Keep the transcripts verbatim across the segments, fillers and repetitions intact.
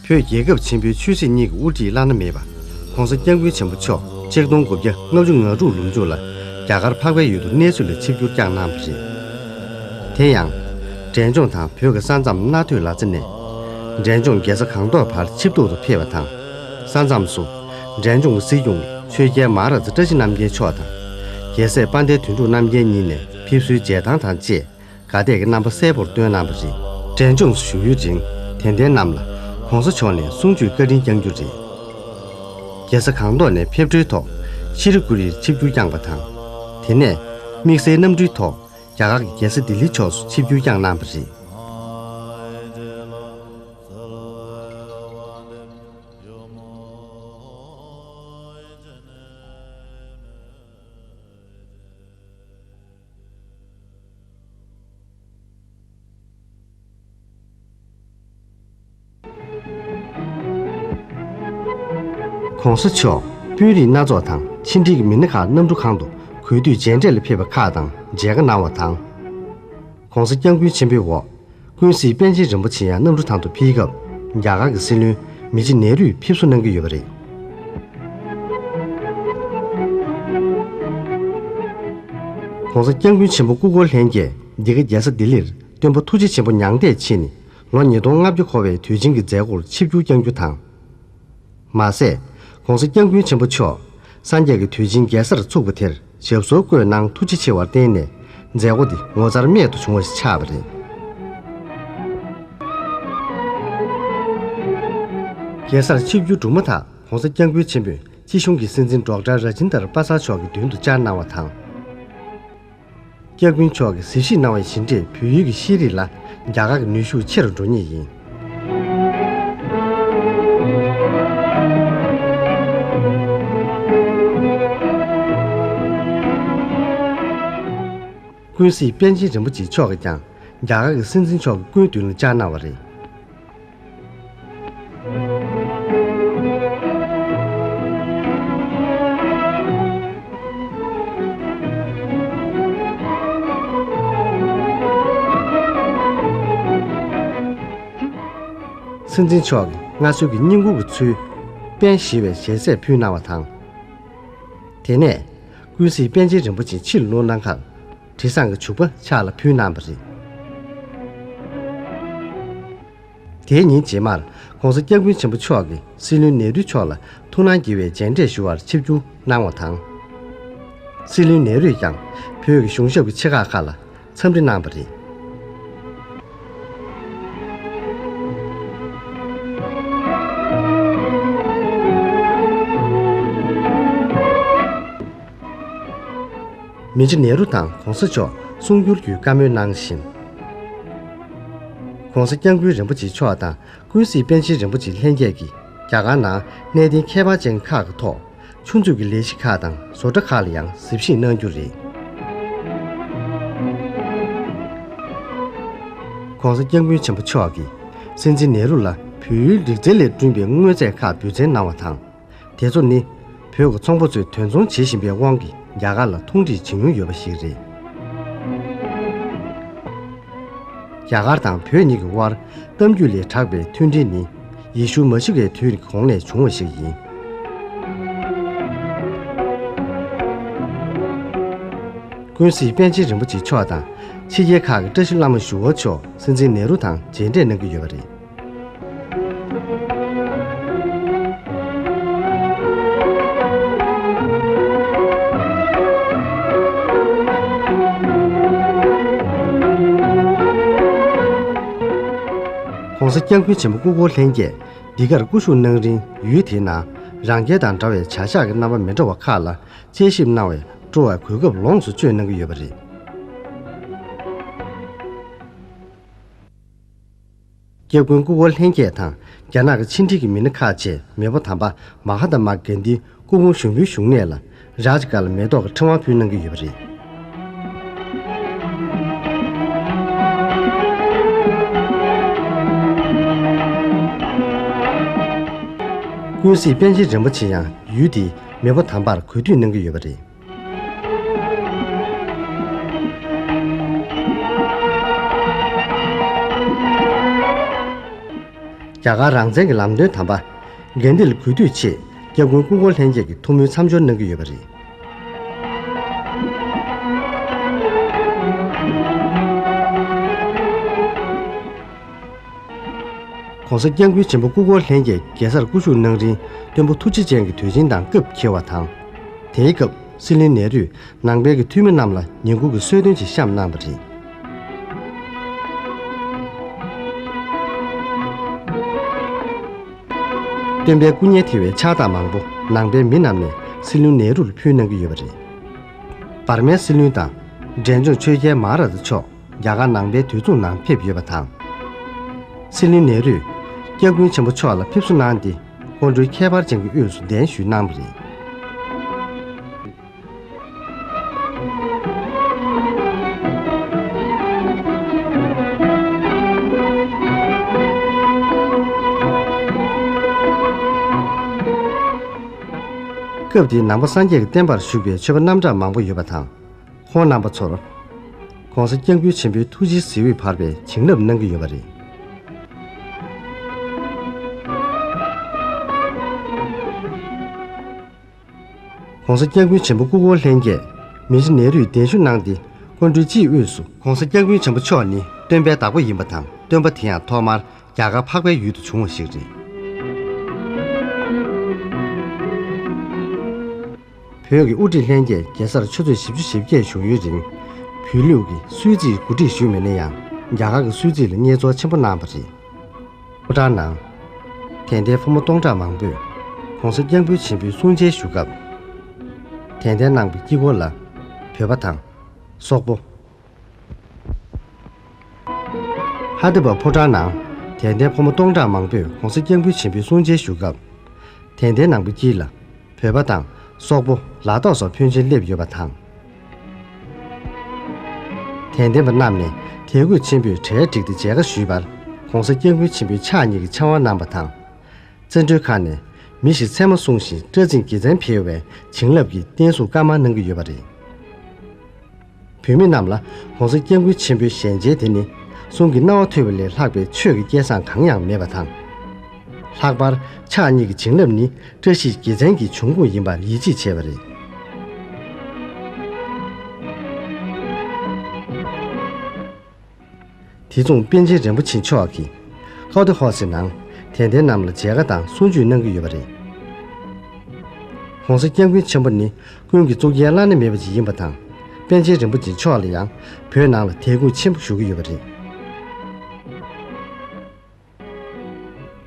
བོད་རྒྱལ་ཁབ་ཆེན་པོའི་ཆོས་སྲིད་གཉིས་ཀྱི་དབུ་ཁྲིད་བླ་ན་མེད་པ་༸གོང་ས་༸སྐྱབས་མགོན་ཆེན་པོ་མཆོག་ཆིག་སྟོང་དགུ་བརྒྱ་ལྔ་བཅུ་ང་དྲུག་ལོ་མཇུག་ལ་རྒྱ་གར་འཕགས་པའི་ཡུལ་དུ་གནས་ཚུལ་ལ་ཆིབས་བསྒྱུར་བསྐྱངས་གནང་བ་རེད། དེ་ཡང་། འབྲས་ལྗོངས་དང་བོད་ཀྱི་ས་མཚམས་མནའ་སྟོད་ལ་རྩེ་ནས། འབྲས་ལྗོངས་རྒྱལ་ས་སྒང་ཏོག་བར་ཆིབས་ཐོག་ཏུ་ཕེབས་པ་དང་། ས་མཚམས་སུ། འབྲས་ལྗོངས་ཀྱི་སྲིད་སྐྱོང་ཆོས་རྒྱལ་མ་ཧཱ་རཱ་ཛ་བཀྲ་ཤིས་རྣམ་རྒྱལ་མཆོག་དང་། རྒྱལ་སྲས་དཔལ་ལྡན་དོན་གྲུབ་རྣམ་རྒྱལ་གཉིས་ནས་ཕེབས་བསུའི་མཇལ་ཐང་དང་བཅས། དགའ་དད་ཀྱི་རྣམ་པ་གསལ་པོར་སྟོན་གནང་བ་རེད། འབྲས་ལྗོངས་སུ་བཞུགས་ཡུན་རིང་དད་ལྡན་རྣམས་ལ་༸གོང་ས་མཆོག་ནས་གསུང་ཆོས་བཀའ་དྲིན་བསྐྱང་རྒྱུ་རེད། རྒྱལ་ས་སྒང་ཏོག་ནས་ཕེབས་འཕྲོའི་ཐོག་ཤི་ལི་གུ་རིར་ཆིབས་བསྒྱུར་བསྐྱངས་པ་དང་། དེ་ནས་དམིགས་བསལ་གནམ་གྲུའི་ཐོག་རྒྱ་གར་གྱི་རྒྱལ་ས་ལྡི་ལི་ཕྱོགས་སུ་ཆིབས་བསྒྱུར་བསྐྱངས་གནང་བ་རེད། ༸གོང་ས་མཆོག་དཔོན་རིགས་སྣ་ཚོགས་དང་ཕྱི་འབྲེལ་གྱི་མི་སྣ་ཁག་གནམ་གྲུ་ཁང་དུ་གུས་འདུད་མཇལ་འཕྲད་ལ་ཕེབས་པ་ཁག་དང་མཇལ་ཁ་གནང་བ་དང་། ༸གོང་ས་༸སྐྱབས་མགོན་ཆེན་པོའི་འོག་ཀུན་གཟིགས་པཎ་ཆེན་རིན་པོ་ཆེ་ཡང་གནམ་གྲུ་ཐང་དུ་ཕེབས་སྐབས་རྒྱ་གར་གྱི་སྲིད་བློན་མི་ཆི་ནེ་རུས་ཕེབས་བསུ་གནང་གི་ཡོད་པ་རེད། ༸གོང་ས་༸སྐྱབས་མགོན་ཆེན་པོ་སྐུ་འཁོར་ལྷན་རྒྱས་འདི་ག་རྒྱལ་ས་ལྡི་ལིར་སྟོན་པ་ཐུགས་རྗེ་ཆེན་པོ་མྱང་འདས་ཕྱིན་ནས་ལོ་ཉིས་སྟོང་ལྔ་བརྒྱ་འཁོར་བའི་དུས་ཆེན་གྱི་མཛད་སྒོར་ཆིབས་བསྒྱུར་བསྐྱང་རྒྱུ་དང་། མ་ཟད། ༸གོང་ས་༸སྐྱབས་མགོན་ཆེན་པོ་མཆོག་སངས་རྒྱས་ཀྱི་དུས་ཆེན་རྒྱལ་སར་ཚུགས་པ་དེར་ཞབས་སོར་བཀོད་གནང་ཐུགས་རྗེ་ཆེ་བར་བརྟེན་ནས་མཛད་སྒོ་འདི་ངོ་མཚར་རྨད་དུ་བྱུང་བ་ཞིག་ཆགས་པ་རེད། རྒྱལ་སར་ཆིབས་བསྒྱུར་གྲུབ་མ་ཐག་༸གོང་ས་༸སྐྱབས་མགོན་ཆེན་པོས་སྤྱི་གཞུང་གི་སྲིད་འཛིན་ཌོག་ཊར་ར་ཇིན་དར་པ་སར་མཆོག་གི་མདུན་དུ་བཅར་གནང་བ་དང་། སྐྱབས་མགོན་མཆོག་གིས་གཟིགས་ཞིབ་གནང་བ་བཞིན་འབྲེལ་བོད་ཡུལ་གྱི་ཤེས་རིག་ལ་རྒྱ་གར་གྱི་ནུས་ཤུགས་ཆེ་རུ་འགྲོ་ངེས་ཡིན། ཀུན་གཟིགས་པཎ་ཆེན་རིན་པོ་ཆེ་མཆོག་གིས་ཀྱང་རྒྱ་གར་གྱི་སྲིད་འཛིན་མཆོག་གི་སྐུའི་མདུན་ལ་བཅར་གནང་བ་རེད། སྲིད་འཛིན་མཆོག་གིས་མངའ་གསོལ་གྱི་བསྙེན་བཀུར་གྱི་ཚུལ། པཎ་ཞེས་པའི་ཞལ་ཟས་ཕུལ་གནང་བ་དང་། དེ་ནས། ཀུན་གཟིགས་པཎ་ཆེན་རིན་པོ་ཆེ་ཕྱིར་ལོག་གནང་ཁར། དྲི་བཟང་གི་བྱུག་པ་ཕྱག་ལ་ཕུལ་གནང་བ་རེད། དེའི་ཉིན་རྗེས་མར་༸གོང་ས་༸སྐྱབས་མགོན་ཆེན་པོ་མཆོག་གིས་སྲིད་བློན་ནེ་རུ་མཆོག་ལ་ཐུགས་སྣང་དགྱེས་པའི་མཇལ་འཕྲད་ཞུ་བར་ཆིབས་བསྒྱུར་གནང་བ་དང་། སྲིད་བློན་ནེ་རུས་ཀྱང་བོད་ཀྱི་གཞུང་ཞབས་ཀྱི་ཆེ་ཁག་ཁག་ལ་འཚམས་འདྲི་གནང་བ་རེད། མི་ཆི་ནེ་རུ་དང་༸གོང་ས་མཆོག་གསུང་བསྒྱུར་གྱི་བཀའ་མོལ་གནང་བཞིན། ༸གོང་ས་༸སྐྱབས་མགོན་རིན་པོ་ཆེ་མཆོག་དང་ཀུན་གཟིགས་པཎ་ཆེན་རིན་པོ་ཆེ་ལྷན་རྒྱས་ཀྱིས་རྒྱ་གར་ནང་གནས་བརྟན་ཁྱད་པར་ཅན་ཁག་གི་ཐོག་ཆུ་མཛོད་ཀྱི་ལས་གཞི་ཁག་དང་བཟོ་གྲྭ་ཁག་ལ་ཡང་གཟིགས་ཞིབ་གནང་རྒྱུ་རེད། ༸གོང་ས་༸སྐྱབས་མགོན་ཆེན་པོ་མཆོག་གིས་སྲིད་འཛིན་ནེ་རུ་ལ་བོད་ཡུལ་རིག་རྩལ་ལས་བསྐྲུན་པའི་དངོས་རྫས་ཁག་འབུལ་ཚན་གནང་བ་དང་། དེ་ཚོ་ནི་བོད་ཀྱི་ཚོང་པ་ཚོས་དོ་ཚོང་བྱེད་བཞིན་པའི་དབང་གིས་རྒྱ་གར་ལ་མཐོང་སྒྲིག་བྱེད་མྱོང་ཡོད་པ་ཞིག་རེད། རྒྱ་གར་དང་བོད་གཉིས་ཀྱི་དབར་གཏམ་རྒྱུད་ལས་གྲགས་པའི་མཐུན་སྒྲིལ་ནི་ཡེ་ཤུ་མ་ཤི་ཀའི་དུས་ཀྱི་གོང་ནས་བྱུང་བ་ཞིག་ཡིན། ཀུན་གཟིགས་པཎ་ཆེན་རིན་པོ་ཆེ་མཆོག་དང་ཕྱི་རྒྱལ་ཁག་གི་བཀྲ་ཤིས་བླ་མ་ཞུ་བ་མཆོག་སྲིད་འཛིན་ནེ་རུ་དང་མཇལ་འཕྲད་གནང་གི་ཡོད་པ་རེད། ༸གོང་ས་༸སྐྱབས་མགོན་ཆེན་པོ་སྐུ་འཁོར་ལྷན་རྒྱས་འདི་གར་སྐུ་བཞུགས་གནང་རིང་ཡུལ་དེའི་ནང་རང་རྒྱལ་དང་འདྲ་བའི་བྱ་གཞག་གི་རྣམ་པ་མི་འདྲ་བ་ཁག་ལ་དཔྱད་ཞིབ་གནང་བའི་སྤྲོ་བའི་གོ་སྐབས་ལོངས་སུ་སྤྱོད་གནང་གི་ཡོད་པ་རེད། སྐྱབས་མགོན་སྐུ་འཁོར་ལྷན་རྒྱས་དང་རྒྱ་ནག་གི་ཕྱི་འབྲེལ་གྱི་མི་སྣ་ཁག་བཅས་མེས་པོ་དམ་པ་མ་ཧཱ་ཏ་མ་གན་དྷིའི་སྐུ་ཕུང་ཞུགས་འབུལ་བཞུགས་གནས་ལ་རཱཇ་གྷལ་མེ་ཏོག་གི་ཕྲེང་བ་ཕུལ་གནང་གི་ཡོད་པ་རེད། ཀུན་གཟིགས་པཎ་ཆེན་རིན་པོ་ཆེ་ཡང་ཡུལ་དེའི་མེས་པོ་དམ་པར་གུས་འདུད་གནང་གི་ཡོད་པ་རེད། རྒྱ་གར་རང་བཙན་གྱི་ལམ་སྟོན་དམ་པ། འགན་འདི་ལ་གུས་འདུད་ཆེད་སྐྱབས་མགོན་སྐུ་འཁོར་ལྷན་རྒྱས་ཀྱིས་ཐུགས་སྨོན་མཚམས་སྦྱོར་གནང་གི་ཡོད་པ་རེད། ༸གོང་ས་སྐྱབས་མགོན་ཆེན་པོ་སྐུ་འཁོར་ལྷན་རྒྱས་རྒྱལ་སར་སྐུ་བཞུགས་གནང་རིང་། སྟོན་པ་ཐུགས་རྗེ་ཅན་གྱི་དུས་ཆེན་དང་སྐབས་འཁེལ་བ་དང་། དེའི་སྐབས་སྲིད་བློན་ནེ་རུས་ནང་པའི་གི་འཐུས་མི་རྣམས་ལ་ཉིན་གུང་གི་གསོལ་སྟོན་ཅིག་བཤམས་གནང་བ་རེད། སྟོན་པའི་སྐུ་བརྙན་ཐེ་བའི་ཕྱག་རྟགས་མང་པོ་ནང་པའི་མི་རྣམས་ནས་སྲིད་བློན་ནེ་རུ་ལ་ཕུལ་གནང་གི་ཡོད་པ་རེད། འབར་མའི་སྲིད་བློན་དང་འབྲས་ལྗོངས་ཆོས་རྒྱལ་མ་ཧ་ར་ཛ་མཆོག་རྒྱ་གར་ནང་པའི་དུས་མཚུངས་ནང་ཕེབས་ཡོད་པ་དང་། སྲིད་བློན་ནེ་རུས་སྐྱབས་མགོན་ཆེན་པོ་མཆོག་ལ་ཕེབས་བསུ་གནང་སྟེ། སྐུ་མགྲོན་ཁྱད་པར་ཅན་གྱི་དབུས་སུ་གདན་ཞུས་གནང་བ་རེད། སྐབས་དེའི་ནང་པ་སངས་རྒྱས་ཀྱི་བསྟན་པར་བཞུགས་པའི་ཆོས་པ་རྣམ་གྲངས་མང་པོ་ཡོད་པ་དང་། ཁོང་རྣམ་པ་ཚོར་༸གོང་ས་སྐྱབས་མགོན་ཆེན་པོའི་ཐུགས་རྗེའི་གཟི་འོད་འབར་བའི་བྱིན་རླབས་གནང་གི་ཡོད་པ་རེད། ༸གོང་ས་སྐྱབས་མགོན་ཆེན་པོ་སྐུ་འཁོར་ལྷན་རྒྱས་མི་རྗེ་ནེ་རུས་གདན་ཞུ་གནང་སྟེ། སྐུ་མགྲོན་སྤྱིའི་དབུས་སུ། ༸གོང་ས་སྐྱབས་མགོན་ཆེན་པོ་མཆོག་ནི་སྟོན་པའི་བདག་པོ་ཡིན་པ་དང་། སྟོན་པ་དེ་ཡང་ཐོག་མར་རྒྱ་གར་འཕགས་པའི་ཡུལ་དུ་བྱུང་བ་ཞིག་རེད། བོད་ཀྱི་དབུ་ཁྲིད་ལྷན་རྒྱས་རྒྱལ་སར་ཆུ་ཚོད་བཞི་བཅུ་ཞེ་བརྒྱད་བཞུགས་ཡུན་རིང་། བོད་ལུགས་ཀྱི་གསོལ་ཚིགས་གོ་སྒྲིག་ཞུས་མེད་ན་ཡང་། རྒྱ་གར་གྱི་གསོལ་ཚིགས་ལ་མཉེས་ཚོར་ཆེན་པོ་གནང་བ་རེད། ཕོ་བྲང་ནང་། དད་ལྡན་ཕོ་མོ་སྟོང་ཕྲག་མང་པོས་༸གོང་ས་སྐྱབས་མགོན་ཆེན་པོའི་གསུང་ཆེན་ཞུ་སྐབས། དད་ལྡན་གནང་བའི་དཀྱིལ་འཁོར་ལ་བོད་པ་དང་། སོག་པོ། ཧ་དི་པ་ཕོ་བྲང་ནང་དད་ལྡན་ཕོ་མོ་སྟོང་ཕྲག་མང་པོས་༸གོང་ས་སྐྱབས་མགོན་ཆེན་པོའི་གསུང་ཆེན་ཞུ་སྐབས། དད་ལྡན་ནང་པའི་དཀྱིལ་ལ་བོད་པ་དང་སོག་པོ། ལ་དྭགས་སོགས་ཕོན་ཆེན་སླེབས་ཡོད་པ་དང་། དད་ལྡན་པ་རྣམས་ནས་དད་གུས་ཆེན་པོས་གྲལ་བསྒྲིགས་ཏེ་མཇལ་ཁ་ཞུས་པར། ༸གོང་ས་སྐྱབས་མགོན་ཆེན་པོས་ཕྱག་གཉིས་ཀྱི་ཕྱག་དབང་གནང་བ་དང་། བཙན་བྲོལ་ཁང་ནས་མི་ཞིག་མཚན་མ་བསྲུངས་ཤིང་སྐྲ་རྫིང་དགེ་མཚན་འཕེལ་བའི་བྱིན་རླབས་ཀྱི་བརྟན་བཟུང་བཀའ་མོལ་གནང་གི་ཡོད་པ་རེད། བོད་མི་རྣམས་ལ་༸གོང་ས་སྐྱབས་མགོན་ཆེན་པོའི་ཞལ་མཇལ་དེ་ནི། གསུང་གི་རྣ་བ་ཐོས་པ་ལས་ལྷག་པའི་ཆོས་ཀྱི་སྐལ་བཟང་གང་ཡང་མེད་པ་དང་། ལྷག་པར་ཕྱག་གཉིས་ཀྱི་བྱིན་རླབས་ནི་བཀྲ་ཤིས་དགེ་མཚན་གྱི་འབྱུང་ཁུངས་ཡིན་པར་ཡིད་ཆེས་བྱས་པ་རེད། དེ་མཚུངས་པཎ་ཆེན་རིན་པོ་ཆེ་མཆོག་གིས་ཀའོ་ཏི་ཧོ་སི་ནང་དད་ལྡན་རྣམས་ལ་མཇལ་ཁ་དང་གསུང་ཆོས་གནང་གི་ཡོད་པ་རེད། ༸གོང་ས་སྐྱབས་མགོན་ཆེན་པོ་ནི་ཀུན་གྱི་གཙུག་རྒྱན་བླ་ན་མེད་པ་ཅིག་ཡིན་པ་དང་། པཎ་ཆེན་རིན་པོ་ཆེ་མཆོག་ལ་ཡང་བོད་ནང་ལ་དད་གུས་ཆེན་པོ་ཞུ་གི་ཡོད་པ་རེད།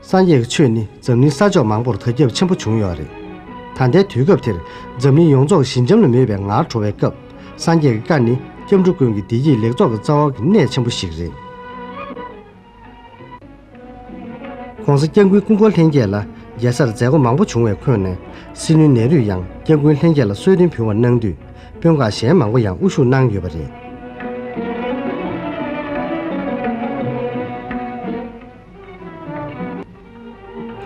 སངས་རྒྱས་ཀྱི་ཆོས་ནི་འཛམ་གླིང་ས་ཕྱོགས་མང་པོར་དར་ཁྱབ་ཆེན་པོ་བྱུང་ཡོད་རེད། ད་ལྟའི་དུས་སྐབས་དེར་འཛམ་གླིང་ཡོངས་རྫོགས་ཞི་འཇམ་ལ་མོས་པའི་ངར་བྲོ་བའི་སྐབས། སངས་རྒྱས་ཀྱི་བཀའ་ནི་སྐྱབས་འགྲོ་ཀུན་གྱི་བདེ་སྐྱིད་ལེགས་ཚོགས་ཀྱི་རྩ་བ་གི་གནད་ཆེན་པོ་ཞིག་རེད། ༸གོང་ས་སྐྱབས་མགོན་སྐུ་འཁོར་ལྷན་རྒྱས་ལ་རྒྱལ་སར་མཛད་སྒོ་མང་པོ་བྱུང་བའི་ཁོངས་ནས། སྲིད་བློན་ནེ་རུས་ཡང་སྐྱབས་མགོན་ལྷན་རྒྱས་ལ་གསོལ་སྟོན་ཕུལ་བ་གནང་དུས། དཔོན་ཁག་གཞན་མང་པོ་ཡང་དབུ་བཞུགས་གནང་ཡོད་པ་རེད།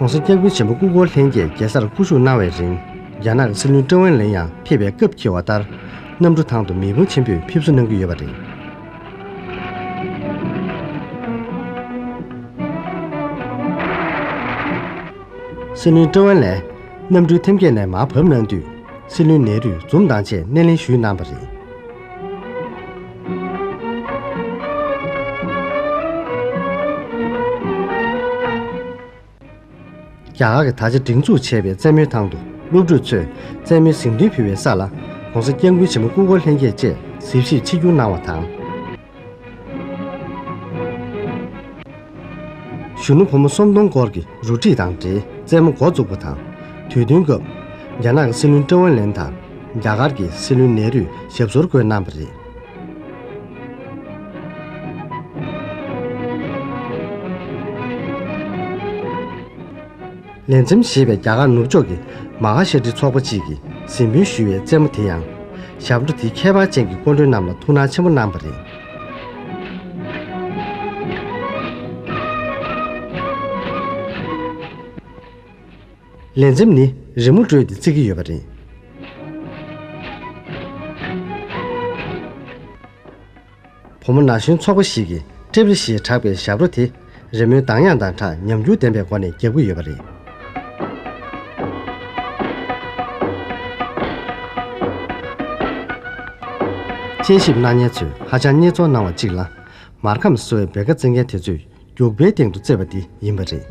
༸གོང་ས་སྐྱབས་མགོན་ཆེན་པོ་སྐུ་འཁོར་ལྷན་རྒྱས་རྒྱལ་སར་སྐུ་བཞུགས་གནང་བའི་རིང་། རྒྱ་ནག་གི་སྲིད་བློན་ཀྲེང་ཝུན་ལན་ཡང་ཕེབས་པའི་སྐབས་འཁེལ་བ་ལྟར། གནམ་གྲུ་ཐང་དུ་མི་འབོར་ཆེན་པོས་ཕེབས་བསུ་གནང་གི་ཡོད་པ་རེད། སྲིད་བློན་ཀྲེང་ཝུན་ལན་གནམ་གྲུའི་ཐེམ་སྐས་ནས་མར་བབས་གནང་དུས། སྲིད་བློན་ནེ་རུས་འཛུམ་མདངས་བཅས་སྣེ་ལེན་ཞུས་གནང་བ་རེད། རྒྱ་གར་གྱི་ད་ཆ་སྒྲིག་འཛུགས་བྱས་པའི་རྩེད་མོའི་ཐང་དུ། སློབ་ཕྲུག་ཚོས་རྩེད་མོའི་གཟེངས་ཐོན་ཕུལ་བའི་ས་ལ། ༸གོང་ས་སྐྱབས་མགོན་ཆེན་པོ་སྐུ་འཁོར་ལྷན་རྒྱས་བཅས་གཟིགས་ཞིབ་ཆིབས་བསྒྱུར་གནང་བ་དང་། གཞོན་ནུ་ཕོ་མོ་སུམ་སྟོང་སྐོར་གྱི་རུ་སྒྲིག་དང་འབྲེལ་རྩེད་མོ་འགོ་བཙུགས་པ་དང་། དུས་སྟོན་སྐབས། རྒྱ་ནག་གི་སྲིད་བློན་ཀྲེང་ཝུན་ལན་དང་། རྒྱ་གར་གྱི་སྲིད་བློན་ནེ་རུས་ཞབས་སོར་བཀོད་གནང་བ་རེད། ལས་འཛེམ་ཞེས་པའི་རྒྱ་གར་ནུབ་ཕྱོགས་ཀྱི་མ་ཧ་ཤ་ཏྲི་ཚོགས་པ་གཅིག་གིས་གཟིགས་མོལ་ཞུ་བའི་རྩེད་མོ་དེ་ཡང་། ཞབས་བྲོ་དེ་ཁྱད་པར་ཅན་གྱི་སྐུ་མགྲོན་རྣམས་ལ་ཐུགས་སྣང་ཆེན་པོ་གནང་བ་རེད། ལས་འཛེམ་ནི་རི་མོ་བྲིས་ཏེ་བརྩི་གི་ཡོད་པ་རེད། བུ་མོ་ན་གཞོན་ཚོགས་པ་ཞིག་གིས་ཀྲིབ་རི་ཞེས་གྲགས་པའི་ཞབས་བྲོ་དེ་ རེ་སྨོན་གདངས་དབྱངས་དང་སྦྲགས་ཉམས་འགྱུར་ལྡན་པའི་སྒོ་ནས་རྒྱག་གི་ཡོད་པ་རེད། དཔྱད་ཞིབ་གནང་མཁན་ཚོས་ཧ་ཅང་བསྙེན་རྫོགས་གནང་བ་གཅིག་ལ། མར་ཁམས་བཟོ་བའི་འབེལ་ཁ་རྩེད་མཁན་དེ་ཚོས་རྒྱུག་པའི་སྟེང་དུ་རྩེས་པ་འདི་ཡིན་པ་རེད།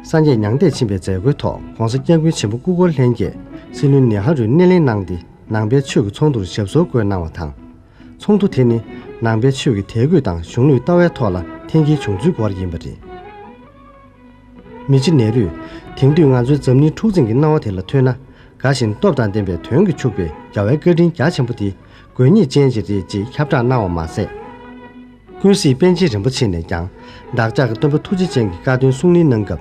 སངས་རྒྱས་མྱང་འདས་ཕྱིན་པའི་མཛད་སྒོའི་ཐོག་༧གོང་ས་༧སྐྱབས་མགོན་ཆེན་པོ་སྐུ་འཁོར་ལྷན་རྒྱས་སྲིད་བློན་ནེ་ཧ་རུས་སྣེ་ལེན་གནང་སྟེ། ནང་པའི་ཆོས་ཀྱི་ཚོགས་འདུར་ཞབས་སོར་བཀོད་གནང་བ་དང་། ཚོགས་འདུ་དེ་ནི་ནང་པའི་ཆོས་ཀྱི་དད་གུས་དང་གཞུང་ལུགས་ལྟ་བའི་ཐོག་ལ་འཐེན་འཁྱེར་བྱུང་ཚུལ་སྐོར་ཡིན་པ་རེད། མི་རྗེ་ནེ་རུས། དེང་དུས་ང་ཚོའི་འཛམ་གླིང་འཁྲུག་འཛིང་གི་སྣང་བ་དེ་ལ་ཐོས་ན། དགའ་ཞིང་སྟོབས་དང་ལྡན་པའི་དོན་གྱིས་ཕྱུག་པའི་རྒྱལ་བའི་བཀའ་དྲིན་རྒྱ་ཆེན་པོ་དེ་དགོས་ངེས་ཅན་ཅིག་རེད་ཅེས་ཁྱབ་བསྒྲགས་གནང་བ་མ་ཟད། ཀུན་གཟིགས་པཎ་ཆེན་རིན་པོ་ཆེ་ནས་ཀྱང་བདག་ཅག་གི་སྟོན་པ་ཐུགས་རྗེ་ཅན་གྱི་བཀའ་དོན་གསུང་གླེང་གནང་སྐབས།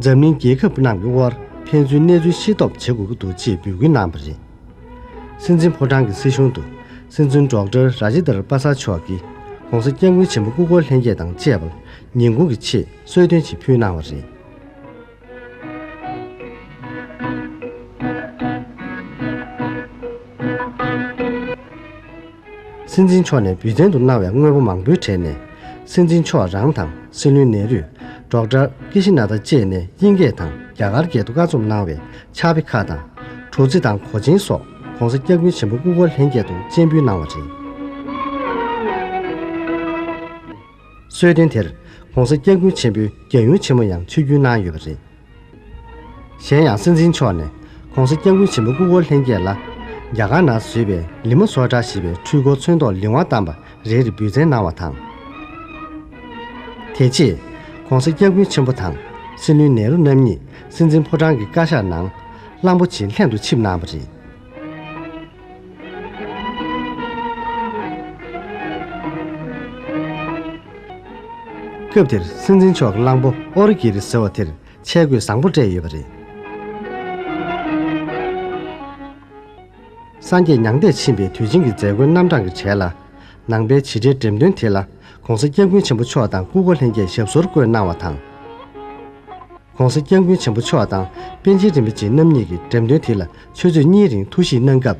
འཛམ་གླིང་རྒྱལ་ཁབ་རྣམས་ཀྱི་དབར་ཕན་ཚུན་གནས་ཚུལ་ཤེས་རྟོགས་བྱེད་དགོས་ཀྱི་འདུག་ཅེས་འབོད་སྐུལ་གནང་བ་རེད། སྲིད་འཛིན་ཕོ་བྲང་གི་སྲིད་གཞུང་དུ་སྲིད་འཛིན་ཌོག་ཊར་ར་ཇི་དར་པ་ས་མཆོག་གིས་༧གོང་ས་༧སྐྱབས་མགོན་ཆེན་པོ་སྐུ་འཁོར་ལྷན་རྒྱས་དང་བཅས་པར་ཉིན་གུང་གི་ཆེད་གསོལ་སྟོན་ཅིག་ཕུལ་གནང་བ་རེད། སྲིད་འཛིན་མཆོག་ནས་འབུལ་མཚན་དུ་གནང་བའི་དངོས་པོ་མང་པོའི་གྲས་ནས། སྲིད་འཛིན་མཆོག་རང་དང་སྲིད་བློན་ནེ་རུས། ཌོག་ཊར་ཀི་ཤི་ན་ད་བཅས་ནས་དབྱིན་སྐད་དང་རྒྱ་གར་སྐད་དུ་བཀའ་རྩོམ་གནང་བའི་ཕྱག་དཔེ་ཁག་དང་། བྲོ་རྩི་དང་གོས་ཆེན་སོགས་༧གོང་ས་༧སྐྱབས་མགོན་ཆེན་པོ་སྐུ་འཁོར་ལྷན་རྒྱས་དུ་སྤྱན་འབུལ་གནང་བ་རེད། གསོལ་སྟོན་དེར་༧གོང་ས་༧སྐྱབས་མགོན་ཆེན་པོའི་རྒྱལ་ཡུམ་ཆེན་མོ་ཡང་ཆིབས་བསྒྱུར་གནང་ཡོད་པ་རེད། གཞན་ཡང་སྲིད་འཛིན་མཆོག་ནས་༧གོང་ས་༧སྐྱབས་མགོན་ཆེན་པོ་སྐུ་འཁོར་ལྷན་རྒྱས་ལ་རྒྱ་གར་ནང་བཟོས་པའི་ལི་མ་སོ་ཊ་ཞེས་པའི་འཕྲུལ་འཁོར་ཚོན་མདོག་ལི་ཝང་བཏགས་པ་རེ་རེ་འབུལ་མཚན་གནང་བ་དང་། དེ་རྗེས་༧གོང་ས་༧སྐྱབས་མགོན་ཆེན་པོ་དང་སྲིད་བློན་ནེ་རུ་རྣམ་གཉིས་སྲིད་འཛིན་ཕོ་བྲང་གི་བཀའ་ཤག་ནང་གླང་པོ་ཆེའི་ལྷན་དུ་ཆིབས་གནང་བ་རེད། སྐབས་དེར་སྲིད་འཛིན་མཆོག་གི་གླང་པོ་ཨོ་རི་གི་རི་ཟེར་བ་དེར་ཆས་གོས་བཟང་པོ་སྤྲས་ཡོད་པ་རེད། སངས་རྒྱས་མྱང་འདས་ཕྱིན་པའི་དུས་ཆེན་གྱི་མཛད་སྒོའི་རྣམ་གྲངས་ཀྱི་གྲས་ལ། ནང་པའི་བྱེད་སྒྲའི་འགྲེམས་སྟོན་དེ་ལ་༧གོང་ས་༧སྐྱབས་མགོན་ཆེན་པོ་མཆོག་དང་སྐུ་འཁོར་ལྷན་རྒྱས་ཞབས་སོར་བཀོད་གནང་བ་དང་། ༧གོང་ས་༧སྐྱབས་མགོན་ཆེན་པོ་མཆོག་དང་པཎ་ཆེན་རིན་པོ་ཆེ་རྣམ་གཉིས་ཀྱིས་འགྲེམས་སྟོན་དེ་ལ་ཆུ་ཚོད་གཉིས་རིང་ཐུགས་གཞིགས་གནང་སྐབས།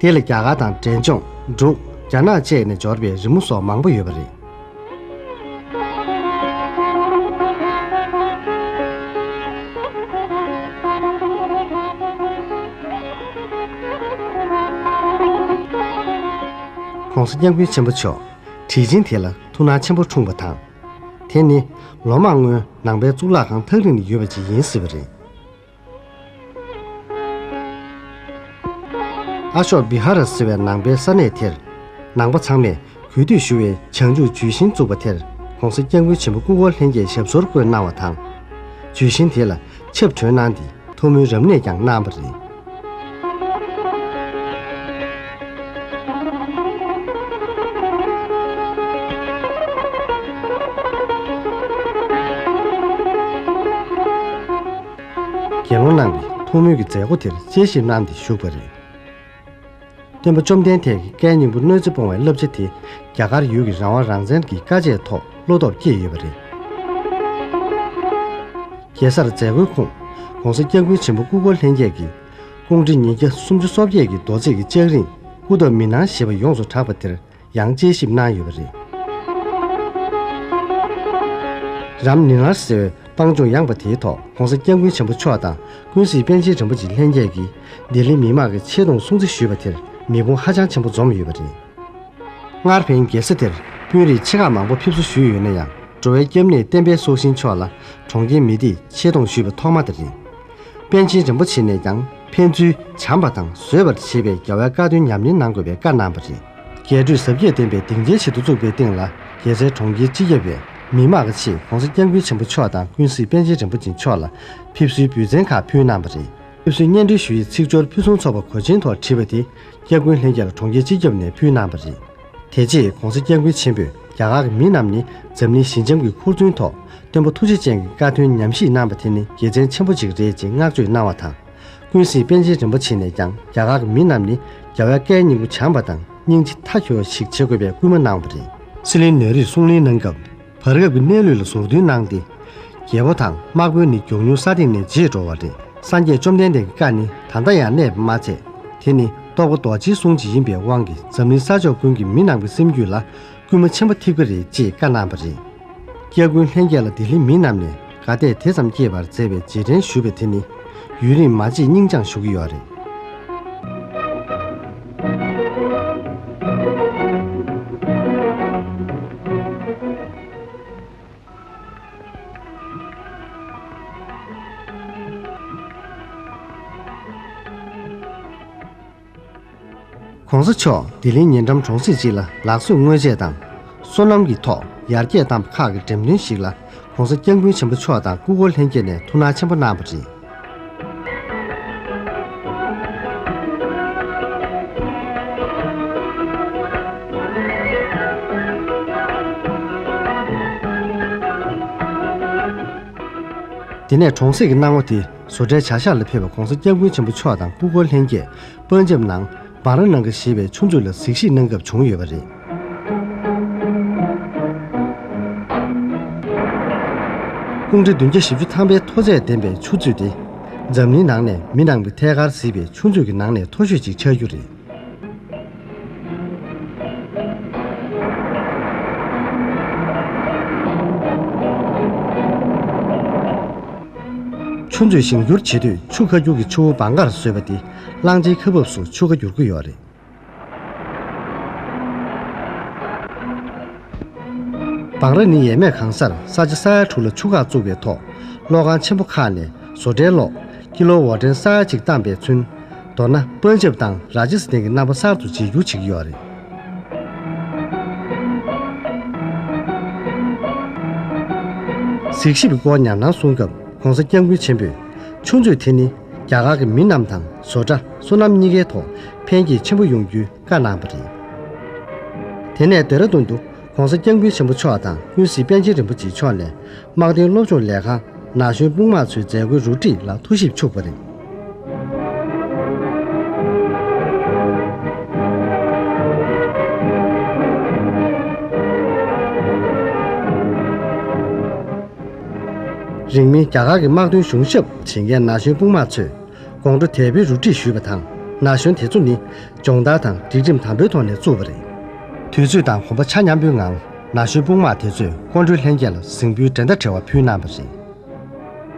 དེ་ལ་རྒྱ་གར་དང་འབྲས་ལྗོངས། འབྲུག་རྒྱ་ནག་བཅས་ནས་འབྱོར་བའི་རི་མོ་སོགས་མང་པོ་ཡོད་པ་རེད། ༧གོང་ས་༧སྐྱབས་མགོན་ཆེན་པོ་མཆོག་དྲིན་ཆེན་དེ་ལ་ཐུགས་སྣང་ཆེན་པོ་འཁྲུངས་པ་དང་། དེ་ནི་ལོ་མང་སྔོན་ནང་པའི་གཙུག་ལག་ཁང་ཐག་རིང་ནས་ཡོད་པ་ཅིག་ཡིན་སྲིད་པ་རེད། ཨ་ཤོག་བི་ཧ་ར་ཟེར་བའི་ནང་པའི་ས་གནས་དེར། ནང་པ་ཚང་མས་གུས་འདུད་ཞུ་བའི་བྱང་ཆུབ་ཇུས་ཤིང་བཙུགས་པ་དེར་༧གོང་ས་༧སྐྱབས་མགོན་ཆེན་པོ་སྐུ་འཁོར་ལྷན་རྒྱས་ཞབས་སོར་བཀོད་གནང་བ་དང་། ཇུས་ཤིང་དེ་ལ་ཆབ་གྲོལ་གནང་སྟེ་ཐུགས་སྨོན་རབ་གནས་ཀྱང་གནང་བ་རེད། དགེ་སློང་རྣམས་ཀྱིས་ཐུགས་སྨོན་གྱི་མཛད་སྒོ་དེར་དཔྱད་ཞིབ་གནང་སྟེ་བཞུགས་པ་རེད། སྟོན་པ་བཅོམ་ལྡན་འདས་ཀྱི་བཀའི་སྙིང་པོ་གནོད་འཚེ་སྤོང་བའི་བསླབ་བྱ་དེ་རྒྱ་གར་ཡུལ་གྱི་རང་དབང་རང་བཙན་གྱི་དཀའ་སྤྱད་ཐོག་བློ་སྟོབས་བསྐྱེད་ཡོད་པ་རེད། གེ་སར་མཛད་སྒོའི་ཁུངས་༧གོང་ས་༧སྐྱབས་མགོན་ཆེན་པོ་སྐུ་འཁོར་ལྷན་རྒྱས་ཀྱིས་ཀོང་ཊི་ཉིས་བརྒྱ་སུམ་ཅུ་སོ་བརྒྱད་ཀྱི་མདོ་ཚིག་གི་ལྕགས་རིང་སྐུ་འདབ་མི་སྣང་ཞེས་པ་ཡོངས་སུ་གྲགས་པ་དེར་ཡང་དཔྱད་ཞིབ་གནང་ཡོད་པ་རེད། རམ་ནི་ནར་ཟེར་བའི་སྤང་ལྗོངས་ཡངས་པ་དེའི་ཐོག་༧གོང་ས་༧སྐྱབས་མགོན་ཆེན་པོ་མཆོག་དང་ཀུན་གཟིགས་པཎ་ཆེན་རིན་པོ་ཆེ་ལྷན་རྒྱས་ཀྱིས་ལྡི་ལི་མི་དམངས་ཀྱི་ཆེ་མཐོང་སྲུང་བརྩི་ཞུས་པ་དེར་མེད་པར་ཧ་ཅང་ཆེན་པོ་འཛོམས་ཡོད་པ་རེད། སྔར་ཕན་རྒྱལ་ས་དེར་དཔོན་རིགས་ཆེ་ཁག་མང་པོ་ཕེབས་བསུ་ཞུས་ཡོད་ན་ཡང་། འགྲོ་བའི་སྐྱབས་གནས་བསྟན་པའི་སྲོག་ཤིང་མཆོག་ལ་གྲོང་ཁྱེར་མི་སྡེས་ཆེ་མཐོང་ཞུས་པ་ཐོག་མ་དེ་རེད། པཎ་ཆེན་རིན་པོ་ཆེ་ནས་ཀྱང་ཕན་ཚུན་བྱམས་པ་དང་བཟོད་པར་བྱེད་པའི་རྒྱལ་བའི་བཀའ་དོན་ཉམས་ལེན་གནང་དགོས་པའི་བཀའ་གནང་བ་རེད། རྒྱས་སྤྲོས་གཟབ་རྒྱས་ལྡན་པའི་སྡིངས་ཆའི་ཆེད་དུ་བཙུགས་པའི་སྟེང་ལ། རྒྱལ་སའི་གྲོང་ཁྱེར་སྤྱི་ཁྱབ་པས་མི་དམངས་ཀྱི་ཆེད་༧གོང་ས་༧སྐྱབས་མགོན་ཆེན་པོ་མཆོག་དང་ཀུན་གཟིགས་པཎ་ཆེན་རིན་པོ་ཆེ་མཆོག་ལ་ཕེབས་བསུའི་འབུལ་མཚན་ཁག་ཕུལ་གནང་བ་རེད། ཕེབས་བསུའི་སྙན་སྒྲོན་ཞུ་ཡིག་ཚིག་སྦྱོར་ཕུན་སུམ་ཚོགས་པ་གོས་ཆེན་ཐོག་བྲིས་པ་དེ་སྐྱབས་མགོན་ལྷན་རྒྱས་ལ་གྲོང་ཁྱེར་སྤྱི་ཁྱབ་ནས་ཕུལ་གནང་བ་རེད། དེ་རྗེས་༧གོང་ས་༧སྐྱབས་མགོན་ཆེན་པོས་རྒྱ་གར་གྱི་མི་རྣམས་ནི་འཛམ་གླིང་ཞི་འཇམ་གྱི་ཁུར་བཙུན་ཐོག་སྟོན་པ་ཐུགས་རྗེ་ཅན་གྱི་བཀའ་དོན་ཉམས་ཞིབ་གནང་བ་དེ་ནི་དགེ་མཚན་ཆེན་པོ་ཅིག་རེད་ཅེས་བསྔགས་བརྗོད་གནང་བ་དང་། ཀུན་གཟིགས་པཎ་ཆེན་རིན་པོ་ཆེ་ནས་ཀྱང་རྒྱ་གར་གྱི་མི་རྣམས་ནི་རྒྱལ་བའི་བཀའི་སྙིང་པོ་བྱམས་པ་དང་སྙིང་རྗེ་མཐའ་འཁྱོལ་བ་ཞིག་བྱེད་དགོས་པའི་སྐུལ་མ་གནང་བ་རེད། སྲིད་བློན་ནེ་རུས་གསུང་གླེང་གནང་སྐབས། བར་སྐབས་ཀྱི་གནས་ལུགས་ལ་ཟུར་འདོན་གནང་སྟེ། རྒྱལ་པོ་དང་དམག་དཔོན་ནི་མགྱོགས་མྱུར་ས་སྟེང་ནས་བརྗེད་འགྲོ་བ་རེད། སངས་རྒྱས་བཅོམ་ལྡན་འདས་ཀྱི་བཀའ་ནི་ད་ལྟ་ཡང་གནས་པ་མ་ཚད། དེ་ནི་ རྟོགས་པ་རྡོ་རྗེའི་གསུང་ཅིག་ཡིན་པའི་དབང་གིས་འཛམ་གླིང་ས་ཕྱོགས་ཀུན་གྱི་མི་རྣམས་ཀྱི་སེམས་རྒྱུད་ལ་སྐུལ་མ་ཆེན་པོ་ཐེབས་ཀྱི་རེད་ཅེས་བཀའ་གནང་བ་རེད། སྐྱབས་མགོན་ལྷན་རྒྱས་ལ་ལྡི་ལིའི་མི་རྣམས་ནས་དགའ་དད་དེ་ཙམ་སྐྱེས་པར་མཛད་པའི་རྗེས་དྲན་ཞུ་བའི་དེ་ནི་ཡུན་རིང་མ་བརྗེད་སྙིང་བཅངས་ཞུ་གི་ཡོད་རེད། ༸གོང་ས་མཆོག་ལྡི་ལིའི་ཉེ་འགྲམ་གྲོང་གསེབ་ཅིག་ལ་ལག་བཟོས་དངོས་ཆས་དང་སོ་ནམ་གྱི་ཐོག་ཡར་རྒྱས་བཏང་བ་ཁག་གི་འགྲེམས་སྟོན་ཞིག་ལ་༸གོང་ས་སྐྱབས་མགོན་ཆེན་པོ་མཆོག་དང་སྐུ་འཁོར་ལྷན་རྒྱས་ནས་ཐུགས་སྣང་ཆེན་པོ་གནང་བ་རེད། དེ་ནས་གྲོང་གསེབ་ཀྱི་སྣང་བ་དེ་བཟོ་གྲྭའི་བྱ་གཞག་ལ་ཕེབས་པ་༸གོང་ས་སྐྱབས་མགོན་ཆེན་པོ་མཆོག་དང་སྐུ་འཁོར་ལྷན་རྒྱས་པན་ཇབ་ནང་བྷ་ར་ནང་གི་ཞེས་པའི་ཆུ་མཛོད་ལ་གཟིགས་ཞིབ་གནང་སྐབས་བྱུང་ཡོད་པ་རེད། ཀུང་ཀྲི་བདུན་བརྒྱ་བཞི་བཅུ་ཐམ་པའི་མཐོ་ཚད་ལྡན་པའི་ཆུ་མཛོད་དེ་འཛམ་གླིང་ནང་ནས་མི་རྣམས་ཀྱིས་ཐད་ཀར་གཟིགས་པའི་ཆུ་མཛོད་ཀྱི་ནང་ནས་མཐོ་ཤོས་ཅིག་ཆགས་རྒྱུ་རེད། ཆུ་མཛོད་ཞིང་སྒྱུར་བྱེད་དུས་ཆུ་ཁ་སྒྱུར་གྱི་ཆུ་བོ་བང་ཁར་བཟོས་པ་དེ་གླང་ཆེན་ཁ་འབབ་སུ་ཆུ་ཁ་བསྒྱུར་གྱི་ཡོད་རེད། བང་ར་ནི་ཡས་མས་གང་སར་ས་ཆ་ས་ཡ་དྲུག་ལ་ཆུ་ཁ་བཙུགས་པའི་ཐོག་གློག་ཁང་ཆེན་པོ་ཁག་ནས་བཟོ་གྲྭའི་གློག་ཀི་ལོ་ཝ་ཊན་ས་ཡ་གཅིག་བཏང་པས་ཚུན། མདོར་ན་པན་ཇབ་དང་ར་ཇི་སི་ཐན་གྱི་རྣམ་པ་གསར་དུ་འབྱེད་འགྱུར་བྱེད་ཀྱི་ཡོད་རེད། གཟིགས་ཞིབ་ཀྱི་སྐོར་ཉམས་སྣང་གསུང་སྐབས་༸གོང་ས་༸སྐྱབས་མགོན་ཆེན་པོས་ཆུ་མཛོད་དེ་ནི་རྒྱ་གར་གྱི་མི་རྣམས་དང་བཟོ་གྲྭ་སོ་ནམ་གཉིས་ཀའི་ཐོག་ཕན་སྐྱེད་ཆེན་པོ་ཡོང་རྒྱུའི་བཀའ་གནང་བ་རེད། དེ་ནས་ལྡེ་ར་ལྡུན་དུ་༸གོང་ས་༸སྐྱབས་མགོན་ཆེན་པོ་མཆོག་དང་ཀུན་གཟིགས་པཎ་ཆེན་རིན་པོ་ཆེ་མཆོག་ནས་དམག་དོན་སློབ་སྦྱོང་ལས་ཁང་ན་གཞོན་དཔུང་དམག་ཚོའི་མཛད་སྒོའི་རུ་སྒྲིག་ལ་ཐུགས་ཞིབ་ཆུགས་པ་རེད། རིང་མིན་རྒྱ་གར་གྱི་དམག་དོན་གཞུང་ཞབས་བྱེད་མཁན་ན་གཞོན་དཔུང་དམག་ཚོས་དགོང་དྲོ་དལ་བུའི་རུ་སྒྲིག་ཞུས་པ་དང་ན་གཞོན་དེ་ཚོ་ནི་སྦྱོང་བརྡར་དང་སྒྲིག་ཁྲིམས་དམ་པོའི་ཐོག་ནས་བཙུགས་པ་རེད། དུས་ཚོད་དང་གོམ་པ་ཆ་མཉམ་པོའི་ངང་ན་གཞོན་དཔུང་དམག་དེ་ཚོས་སྐུ་མགྲོན་ལྷན་རྒྱས་ལ་གཟིམ་དཔོན་འགྲན་ཟླ་བྲལ་བ་ཕུལ་གནང་བ་རེད།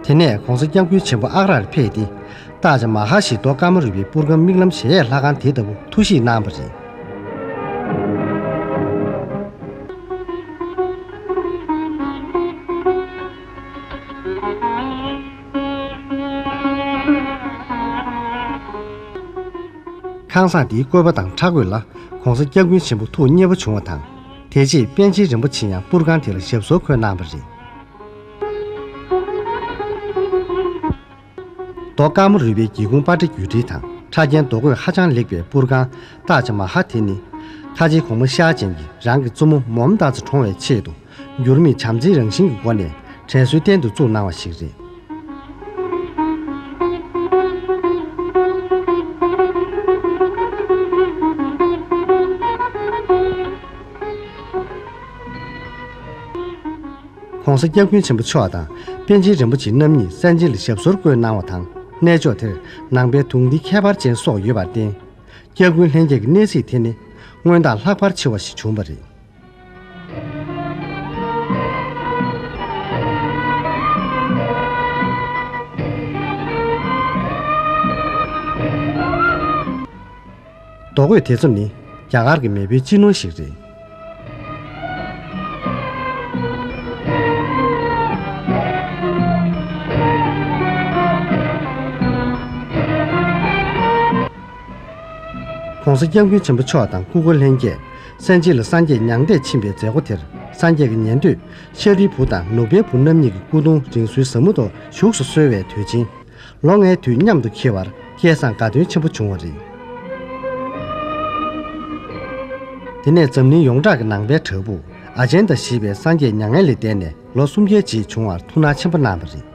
དེ་ནས་༸གོང་ས་༸སྐྱབས་མགོན་ཆེན་པོ་ཨག་རར་ཕེབས་ཏེ་ཏཱཇ་མ་ཧལ་ཞེས་མདོ་ཀ་མ་རུ་པའི་པུར་སྒམ་མིག་ལམ་གཞལ་ཡས་ལྷ་ཁང་དེ་ལྟ་བུ་ཐུགས་གཞིགས་གནང་བ་རེད། ཁང་བཟང་དེའི་བཀོད་པ་དང་ཕྲ་རྒོད་ལ་༸གོང་ས་༸སྐྱབས་མགོན་ཆེན་པོ་ཐུགས་མཉེས་པོ་བྱུང་བ་དང་། དེ་རྗེས་པཎ་ཆེན་རིན་པོ་ཆེ་ཡང་པུར་ཁང་དེ་ལ་ཞབས་སོར་འཁོད་གནང་བ་རེད། རྡོ་དཀར་མོ་རུས་པའི་སྒེའུ་ཁུང་པ་ཏྲ་བརྒྱུད་འཕྲིན་དང་ཕྲ་རྒྱན་རྡོ་བརྐོས་ཧ་ཅང་ལེགས་པའི་པུར་ཁང་ཏཱཇ་མ་ཧལ་དེ་ནི། ཁ་ཆེའི་གོང་མ་ཤར་ཅན་གྱིས་རང་གི་བཙུན་མོ་མོམ་ཏཱ་ཛ་གྲོངས་པའི་ཆེད་དུ་འགྱུར་མེད་བྱམས་བརྩེའི་རང་བཞིན་གྱི་སྒོ་ནས་དྲན་གསོའི་རྟེན་དུ་བཙུགས་གནང་བ་ཞིག་རེད། ༸གོང་ས་༸སྐྱབས་མགོན་ཆེན་པོ་མཆོག་དང་པཎ་ཆེན་རིན་པོ་ཆེ་རྣམ་གཉིས་གསན་ཆེན་ལ་ཞབས་སོར་བཀོད་གནང་བ་དང་གནས་མཆོག་དེར་ནང་པའི་དུང་སྡེ་ཁྱད་པར་ཅན་སོགས་ཡོད་པར་བརྟེན། སྐྱབས་མགོན་ལྷན་རྒྱས་ཀྱི་གནས་གཟིགས་དེ་ནི་སྔོན་དང་ལྷག་པར་ཆེ་བ་ཞིག་བྱུང་བ་རེད། རྡོ་བརྐོས་དེ་ཚོ་ནི་རྒྱ་གར་གྱི་མེས་པོའི་སྤྱི་ནོར་ཞིག་རེད། ༸གོང་ས་༸སྐྱབས་མགོན་ཆེན་པོ་མཆོག་དང་སྐུ་འཁོར་ལྷན་རྒྱས་གསན་ཆེན་ལ་སངས་རྒྱས་མྱང་འདས་ཕྱིན་པའི་མཛད་སྒོ་དེར་སངས་རྒྱས་ཀྱི་ཉན་ཐོས་ཤཱ་རིའི་བུ་དང་ནུབ་པའི་བུ་རྣམ་གཉིས་ཀྱི་སྐུ་གདུང་རིང་བསྲེལ་ཟབ་མོ་ཐོག་བཞུགས་སུ་གསོལ་བའི་དུས་ཆེན། ལོ་ལྔའི་དུས་མཉམ་དུ་འཁེལ་བར་བསྐལ་བཟང་དགའ་སྟོན་ཆེན་པོ་བྱུང་བ་རེད། དེ་ནས་འཛམ་གླིང་ཡོངས་གྲགས་ཀྱི་ནང་པའི་བྲག་ཕུག་ཨ་ཇན་ཏ་ཞེས་པའི་སངས་རྒྱས་མྱ་ངན་ལས་འདས་ནས་ལོ་སུམ་བརྒྱའི་རྗེས་བྱུང་བར་ཐུགས་སྣང་ཆེན་པོ་གནང་བ་རེད།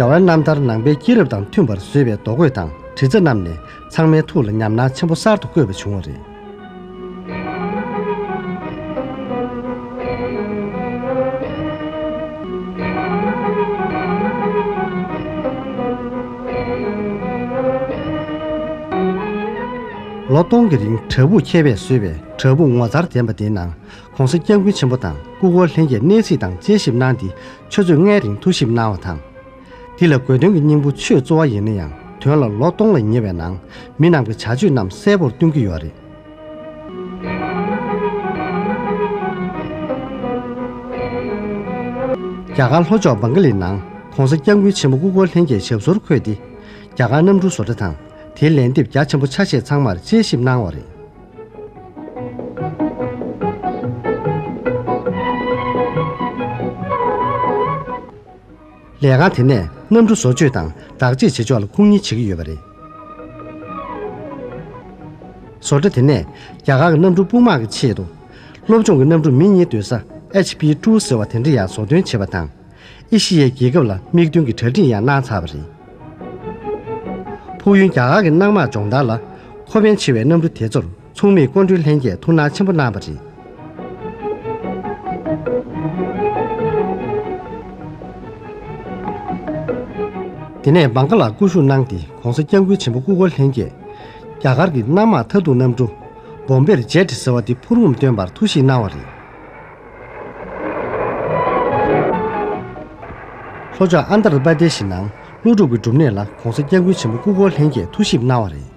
རྒྱལ་བའི་རྣམ་ཐར་ནང་པའི་སྐྱེས་རབས་དང་མཐུན་པར་བཟོས་པའི་རྡོ་བརྐོས་དང་དྲི་རྩ་རྣམས་ནས་ཚང་མའི་ཐུགས་ལ་ཉམས་སྣང་ཆེན་པོ་གསར་དུ་བསྐྱེད་པ་བྱུང་བ་རེད། ལོ་སྟོང་གི་རིང་བྲག་ཕུག་མཁས་པས་བཟོས་པའི་བྲག་ཕུག་ངོ་མཚར་ལྡན་པ་དེའི་ནང་གོང་ས་སྐྱབས་མགོན་ཆེན་པོ་དང་སྐུ་འཁོར་ལྷན་རྒྱས་གནས་གཟིགས་དང་དཔྱད་ཞིབ་གནང་སྟེ་ཆུ་ཚོད་ལྔའི་རིང་ཐུགས་ཞིབ་གནང་བ་དང་། འདི་ལ་དགོས་དོན་གྱི་སྙིང་པོ་ཆོས་གཙོ་བོ་ཡིན་ན་ཡང་དོན་ལ་ལོ་སྟོང་ལ་ཉེ་བའི་ནང་མི་ནང་པའི་བྱ་སྤྱོད་རྣམས་གསལ་པོར་སྟོན་གྱི་ཡོད་རེད། རྒྱ་གར་ལྷོ་ཕྱོགས་བང་ག་ལིའི་ནང་གོང་ས་སྐྱབས་མགོན་ཆེན་པོ་སྐུ་འཁོར་ལྷན་རྒྱས་ཞབས་སོར་འཁོད་དེ། རྒྱ་གར་གནམ་གྲུ་བཟོ་གྲྭ་དང་དེའི་ལན་འདེབས་རྒྱ་ཆེན་པོ་ཆ་ཤས་ཚང་མར་དཔྱད་ཞིབ་གནང་བ་རེད། ལས་ཁང་དེ་ནས་གནམ་གྲུ་བཟོ་བཅོས་དང་བདག་གཅེས་བྱེད་ཕྱོགས་ལ་ཁུངས་སྣེ་བྱེད་ཀྱི་ཡོད་པ་རེད། བཟོ་གྲྭ་དེ་ནས་རྒྱ་གར་གྱི་གནམ་གྲུ་དཔུང་དམག་གི་ཆེད་དུ། སློབ་སྦྱོང་གི་གནམ་གྲུ་མི་གཉིས་སྡོད་ས་ཨེཆ་པི་ཊུ་ཟེར་བ་དེ་འདྲ་ཡང་བཟོ་སྐྲུན་བྱས་པ་དང་། ཨེ་ཤི་ཡའི་རྒྱལ་ཁབ་ལ་མིག་སྟོན་གྱི་གྲ་སྒྲིག་ཡང་གནང་ཚར་བ་རེད། ཕུགས་ཡུན་རྒྱ་གར་གྱི་གནམ་དམག་སྦྱོང་བརྡར་ལ་མཁོ་ཕན་ཆེ་བའི་གནམ་གྲུ་དེ་ཚོར་མཚུངས་མེད་སྐུ་མགྲོན་ལྷན་རྒྱས་ཐུགས་སྣང་ཆེན་པོ་གནང་བ་རེད། དེ་ནས་བང་ག་ལར་སྐུ་བཞུགས་གནང་སྟེ་གོང་ས་སྐྱབས་མགོན་ཆེན་པོ་སྐུ་འཁོར་ལྷན་རྒྱས་རྒྱ་གར་གྱི་གནམ་དམག་མཐའ་སྡུག་གནམ་གྲུ་བོམ་བེར་ཇེ་ཊི་ཟེར་བ་དེ་འཕུར་འབུམ་བཏོན་པར་ཐུགས་ཞིབ་གནང་བ་རེད། ལྷོ་ཕྱོགས་ཨན་དྷ་ར་པར་དེ་ཤི་ནང་ཀླུ་སྒྲུབ་ཀྱི་སྒྲུབ་གནས་ལ་གོང་ས་སྐྱབས་མགོན་ཆེན་པོ་སྐུ་འཁོར་ལྷན་རྒྱས་ཐུགས་ཞིབ་གནང་བ་རེད།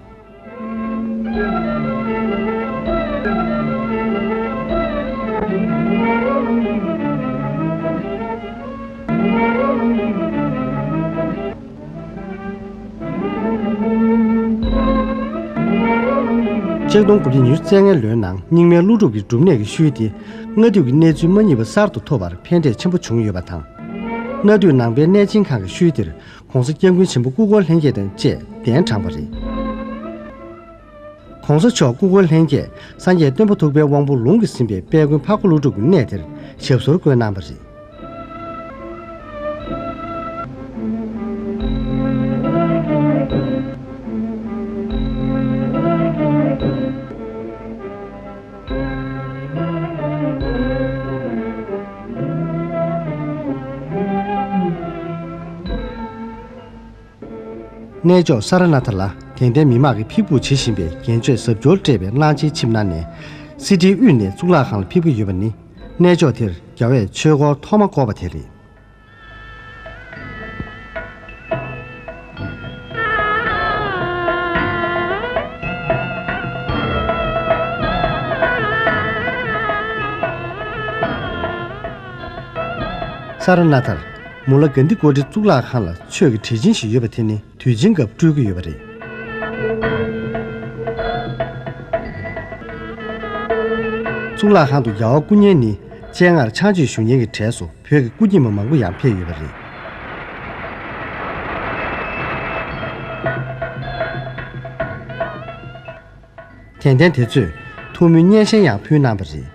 ཆིག་སྟོང་དགུ་བརྒྱ་ཉི་ཤུ་རྩ་ལྔའི་ལོའི་ནང་རྙིང་མའི་ཀླུ་སྒྲུབ་ཀྱི་སྒྲུབ་གནས་ཀྱི་ཤུལ་དེ་སྔ་དུས་ཀྱི་གནས་ཚུལ་མ་རྙེད་པ་གསར་དུ་ཐོབ་པར་ཕན་འབྲས་ཆེན་པོ་བྱུང་ཡོད་པ་དང་། སྔ་དུས་ནང་པའི་གནས་ཆེན་ཁག་གི་ཤུལ་དེར་གོང་ས་སྐྱབས་མགོན་ཆེན་པོ་སྐུ་འཁོར་ལྷན་རྒྱས་དང་བཅས་གདན་དྲངས་པ་རེད། གོང་ས་མཆོག་སྐུ་འཁོར་ལྷན་རྒྱས་སངས་རྒྱས་སྟོན་པ་ཐུབ་པའི་དབང་པོ་ལུང་གིས་ཟིན་པའི་དཔལ་མགོན་འཕགས་པ་ཀླུ་སྒྲུབ་ཀྱི་གནས་དེར་ཞབས་སོར་བཀོད་གནང་བ་རེད། གནས་མཆོག་ས་ར་ནཱ་ཐ་ལ་དད་ལྡན་མི་མང་གིས་ཕེབས་སྒུག་བྱེད་བཞིན་པའི་རྒྱན་ཆས་གཟབ་མཆོར་སྤྲས་པའི་གླང་ཆེན་ཆིབས་ནང་ནས་སི་ཏིའི་དབུས་ནས་གཙུག་ལག་ཁང་ལ་ཕེབས་ཀྱི་ཡོད་པ་ནི། གནས་མཆོག་དེར་རྒྱལ་བས་ཆོས་འཁོར་ཐོག་མ་བསྐོར་བ་དེ་རེད། ས་ར་ནཱ་ཐར་མུ་ལ་ག་འདི་ཀོ་ཊི་གཙུག་ལག་ཁང་ལ་ཆོས་ཀྱི་གྲལ་ཆེན་ཞིག་ཡོད་པ་དེ་ནི་དུས་ཆེན་སྐབས་སྤྲོད་ཀྱི་ཡོད་པ་རེད། གཙུག་ལག་ཁང་དུ་རྒྱལ་བ་སྐུ་བརྙན་ནི་སྤྱན་སྔར་ཕྱག་མཆོད་ཞུ་མཁན་གྱི་གྲས་སུ་བོད་ཀྱི་སྐུ་རྙིང་པ་མང་པོ་ཡང་ཕེབས་ཡོད་པ་རེད། དད་ལྡན་དེ་ཚོས་ཐུགས་སྨོན་སྙན་ཤལ་ཡང་ཕུལ་གནང་བ་རེད།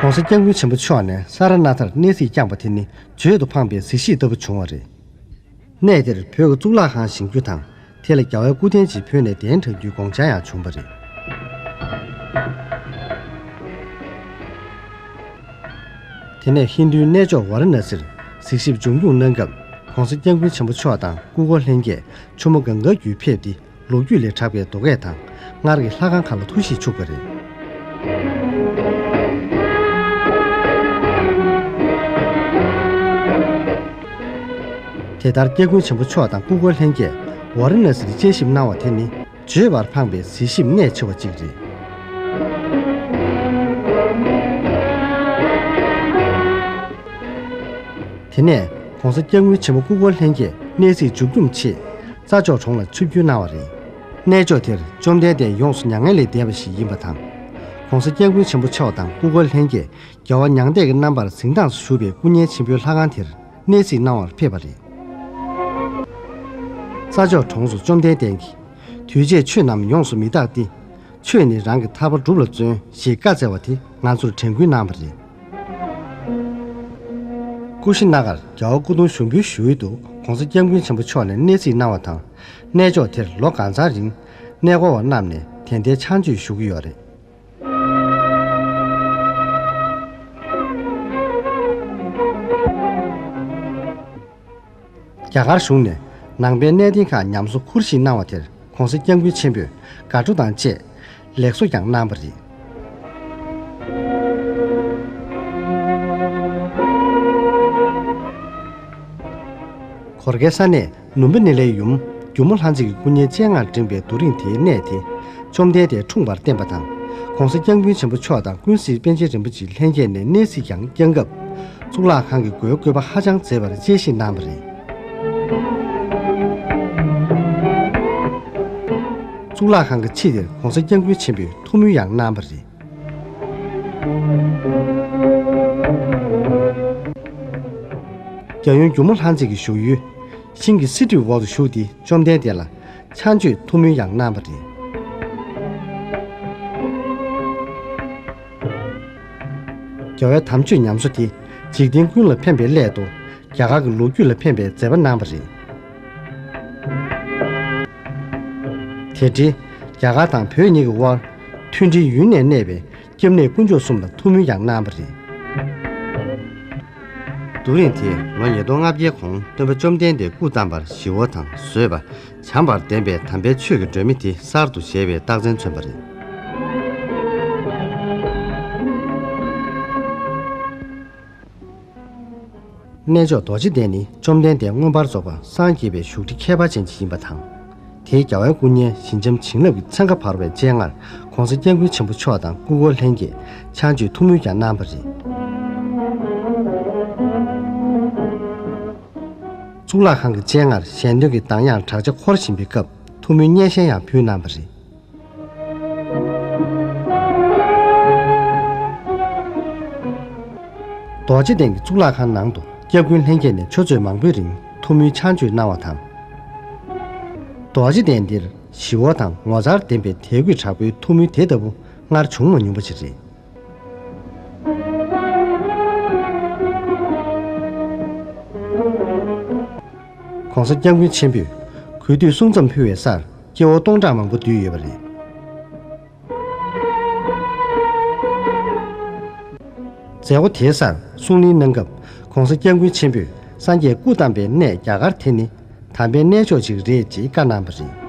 གོང་ས་སྐྱབས་མགོན་ཆེན་པོ་མཆོག་ནས་ས་ར་ནཱ་ཐར་གནས་གཟིགས་བསྐྱངས་པ་དེ་ནི་བརྗོད་དུ་ཕངས་པའི་གཟི་བརྗིད་ལྟ་བུ་བྱུང་བ་རེད། གནས་དེར་བོད་ཀྱི་གཙུག་ལག་ཁང་བཞེངས་རྒྱུ་དང་། དེ་ལ་རྒྱལ་བའི་སྐུ་རྟེན་ཅིག་ཕུལ་ནས་གདན་དྲངས་རྒྱུའི་དགོངས་འཆར་ཡང་བྱུང་བ་རེད། དེ་ནས་ཧིན་རྡུའི་གནས་མཆོག་ཝཱ་ར་ཎ་སིར་གཟིགས་ཞིབ་མཇུག་སྐྱོང་གནང་སྐབས། གོང་ས་སྐྱབས་མགོན་ཆེན་པོ་མཆོག་དང་སྐུ་འཁོར་ལྷན་རྒྱས་ཆུ་མོ་གངྒཱ་བརྒྱུད་ཕེབས་ཏེ། ལོ་རྒྱུས་ལས་གྲགས་པའི་རྡོ་སྐས་དང་སྔར་གྱི་ལྷ་ཁང་ཁག་ལ་ཐུགས་གཤིས་ཕྱུག་པ་རེད། དེ་ལྟར་སྐྱབས་མགོན་ཆེན་པོ་མཆོག་དང་སྐུ་འཁོར་ལྷན་རྒྱས་ཝཱ་ར་ཎ་སིར་དཔྱད་ཞིབ་གནང་བ་དེ་ནི་བརྗོད་པར་ཕངས་པའི་གཟི་ཞིམ་གནད་ཆེ་བ་ཅིག་རེད། དེ་ནས་གོང་ས་སྐྱབས་མགོན་ཆེན་པོ་སྐུ་འཁོར་ལྷན་རྒྱས་གནས་གཟིགས་མཇུག་སྡོམ་ཆེད། རྩྭ་མཆོག་གྲོང་ལ་ཆིབས་བསྒྱུར་གནང་བ་རེད། གནས་མཆོག་དེར་བཅོམ་ལྡན་འདས་ཡོངས་སུ་མྱ་ངན་ལས་འདས་པ་ཞིག་ཡིན་པ་དང་། ྋགོང་ས་ྋསྐྱབས་མགོན་ཆེན་པོ་མཆོག་དང་སྐུ་འཁོར་ལྷན་རྒྱས་རྒྱལ་བ་མྱང་འདས་ཀྱི་རྣམ་པར་གཟིགས་སྟངས་སུ་བཞུགས་པའི་སྐུ་བརྙན་ཆེན་པོའི་ལྷ་ཁང་དེར་གནས་གཟིགས་གནང་བར་ཕེབས་པ་རེད། རྩྭ་མཆོག་གྲོང་སུ་བཅོམ་ལྡན་འདས་ཀྱིས། དུས་བྱས་ཆོས་རྣམས་ཡོངས་སུ་མི་རྟག་སྟེ། ཆོས་ནི་རང་གི་ཐར་པ་སྒྲུབ་ལ་བརྩོན་ཞེས་བཀའ་སྩལ་བ་དེ་ང་ཚོར་དྲན་སྐུལ་གནང་བ་རེད། ཀུ་ཤི་ན་གར་རྒྱལ་བ་སྐུ་གདུང་བཞུགས་ཁྲིའི་ཞུ་ཡུལ་དུ་ྋགོང་ས་ྋསྐྱབས་མགོན་ཆེན་པོ་མཆོག་ནས་གནས་གཟིགས་གནང་བ་དང་། གནས་མཆོག་དེར་ལོ་གང་ཚང་རིང་གནས་སྐོར་བ་རྣམས་ནས་དད་ལྡན་ཕྱག་མཆོད་ཞུ་གི་ཡོད་རེད། རྒྱ་གར་གཞུང་ནས་ནང་པའི་གནས་བརྟན་ཁག་ཉམས་གསོ་ཁུར་བཞེས་གནང་བ་དེར་ྋགོང་ས་ྋསྐྱབས་མགོན་ཆེན་པོས་དགའ་སྤྲོ་དང་བཅས་ལེགས་གསོ་ཀྱང་གནང་བ་རེད། གོར་ཁའི་ས་གནས་ལུམ་བི་ནི་ལའི་ཡུམ་སྒྱུ་མ་ལྷ་མཛེས་ཀྱི་སྐུ་བརྙན་སྤྱན་སྔར་བསྒྲེངས་པའི་རྡོ་རིང་དེའི་གནས་དེ་བཅོམ་ལྡན་འདས་འཁྲུངས་པར་བསྟན་པ་དང་། ྋགོང་ས་ྋསྐྱབས་མགོན་ཆེན་པོ་མཆོག་དང་ཀུན་གཟིགས་པཎ་ཆེན་རིན་པོ་ཆེ་ལྷན་རྒྱས་ནས་གནས་གཟིགས་ཀྱང་བསྐྱངས་སྐབས། གཙུག་ལག་ཁང་གི་སྒོའི་བཀོད་པ་ཧ་ཅང་མཛེས་པར་དཔྱད་ཞིབ་གནང་བ་རེད། གཙུག་ལག་ཁང་གི་ཕྱི་དེར་ྋགོང་ས་ྋསྐྱབས་མགོན་ཆེན་པོས་ཐུགས་སྨོན་ཡང་གནང་བ་རེད། རྒྱལ་ཡུམ་སྒྱུ་མ་ལྷ་མཛེས་ཀྱི་བཞུགས་ཡུལ། ཤིང་གི་བསིལ་གྲིབ་འོག་ཏུ་བཞུགས་ཏེ་བཅོམ་ལྡན་འདས་ལ་ཕྱག་མཆོད་ཐུགས་སྨོན་ཡང་གནང་བ་རེད། རྒྱལ་བའི་དམ་ཆོས་ཉམས་གསོ་དེ་འཇིག་རྟེན་ཀུན་ལ་ཕན་པའི་སླད་དུ་རྒྱ་གར་གྱི་ལོ་རྒྱུས་ལ་ཕན་པའི་མཛད་པ་གནང་བ་རེད། དེ་འཕྲིན་རྒྱ་གར་དང་བོད་གཉིས་ཀྱི་དབར་མཐུན་སྒྲིལ་ཡུན་གནས་གནས་པའི་སྐྱབས་གནས་དཀོན་མཆོག་གསུམ་ལ་ཐུགས་སྨོན་ཡང་གནང་བ་རེད། རྡོ་རིང་དེས་ལོ་ཉིས་སྟོང་ལྔ་བརྒྱའི་གོང་སྟོན་པ་བཅོམ་ལྡན་འདས་སྐུ་བལྟམས་པར་ཞི་བ་དང་བཟོད་པ། བྱམས་པར་ལྡན་པའི་དམ་པའི་ཆོས་ཀྱི་སྒྲོན་མེ་དེ་གསར་དུ་བཞད་པའི་རྟགས་མཚན་མཚོན་པ་རེད། གནས་མཆོག་རྡོ་རྗེ་གདན་ནི་བཅོམ་ལྡན་འདས་མངོན་པར་རྫོགས་པར་སངས་རྒྱས་པའི་བཞུགས་ཁྲི་ཁྱད་པར་ཅན་ཅིག་ཡིན་པ་དང་། དེའི་རྒྱལ་བའི་སྐུ་བརྙན་ཞི་འཇམ་བྱིན་རླབས་ཀྱི་ཚན་ཁ་འབར་བའི་སྤྱན་སྔར་ྋགོང་ས་ྋསྐྱབས་མགོན་ཆེན་པོ་མཆོག་དང་སྐུ་འཁོར་ལྷན་རྒྱས་ཕྱག་མཆོད་ཐུགས་སྨོན་ཀྱང་གནང་བ་རེད། གཙུག་ལག་ཁང་གི་སྤྱན་སྔར་ཞལ་འདོན་གྱི་གདངས་དབྱངས་བྲག་ཅ་འཁོར་བཞིན་པའི་སྐབས་ཐུགས་སྨོན་སྙན་ཤལ་ཡང་ཕུལ་གནང་བ་རེད། རྡོ་རྗེ་གདན་གྱི་གཙུག་ལག་ཁང་ནང་དུ་སྐྱབས་མགོན་ལྷན་རྒྱས་ནས་ཆུ་ཚོད་མང་པོའི་རིང་ཐུགས་སྨོན་ཕྱག་མཆོད་གནང་བ་དང་། རྡོ་རྗེ་གདན་འདིར་ཞི་བ་དང་ངོ་མཚར་ལྡན་པའི་དད་གུས་དྲག་པོའི་ཐུགས་སྨོན་དེ་ལྟ་བུ་སྔར་བྱུང་མ་མྱོང་པ་ཞིག་རེད། ྋགོང་ས་ྋསྐྱབས་མགོན་ཆེན་པོས་གུས་འདུད་གསུང་རྩོམ་ཕུལ་བའི་སར་སྐྱེ་བོ་སྟོང་ཕྲག་མང་པོ་འདུས་ཡོད་པ་རེད། མཛད་སྒོ་དེའི་སར་གསུང་གླེང་གནང་སྐབས་ྋགོང་ས་ྋསྐྱབས་མགོན་ཆེན་པོས་སངས་རྒྱས་སྐུ་བལྟམས་པའི་གནས་རྒྱ་གར་དེ་ནི་དམ་པའི་གནས་མཆོག་ཅིག་རེད་ཅེས་བཀའ་གནང་བ་རེད།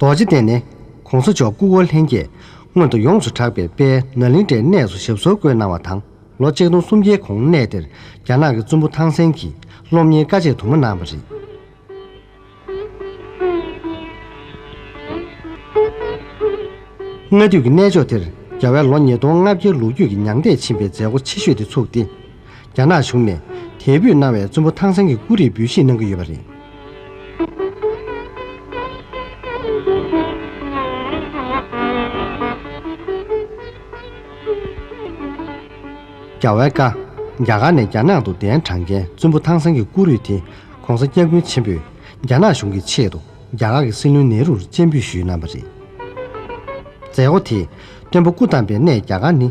རྡོ་རྗེ་གདན་ནི་ྋགོང་ས་མཆོག་སྐུ་འཁོར་ལྷན་རྒྱས་སྔོན་དུ་ཡོངས་སུ་གྲགས་པའི་དཔལ་ནཱ་ལེནྡྲའི་གནས་སུ་ཞབས་སོར་བཀོད་གནང་བ་དང་། ལོ་ཆིག་སྟོང་སུམ་བརྒྱའི་གོང་གནས་དེར་རྒྱ་ནག་གི་བཙུན་པོ་ཐང་སན་གྱིས་སློབ་གཉེར་དཀའ་སྤྱད་དུ་མ་གནང་བ་རེད། སྔ་དུས་ཀྱི་གནས་མཆོག་དེར་རྒྱལ་བས་ལོ་ཉིས་སྟོང་ལྔ་བརྒྱའི་ལོ་རྒྱུས་ཀྱི་མྱང་འདས་ཕྱིན་པའི་མཛད་སྒོ་ཆེ་ཤོས་དེ་ཚུགས་ཏེ། རྒྱ་ནག་གཞུང་ནས་དེ་འབུལ་གནང་བའི་བཙུན་པོ་ཐང་སན་གྱི་སྐུ་རིས་འབུལ་བཞེས་གནང་གི་ཡོད་པ་རེད། རྒྱལ་བའི་བཀའ། རྒྱ་གར་ནས་རྒྱ་ནག་ཏུ་གདན་དྲངས་མཁན་བཙུན་པོ་ཐང་སན་གྱི་སྐུ་རིས་དེ་ྋགོང་ས་ྋསྐྱབས་མགོན་ཆེན་པོས་རྒྱ་ནག་གཞུང་གི་ཆེད་དུ་རྒྱ་གར་གྱི་སྲིད་བློན་ནེ་རུར་སྤྱན་འབུལ་ཞུས་གནང་བ་རེད། མཛད་སྒོ་དེས་སྟོན་པ་སྐུ་བལྟམས་པའི་གནས་རྒྱ་གར་ནི་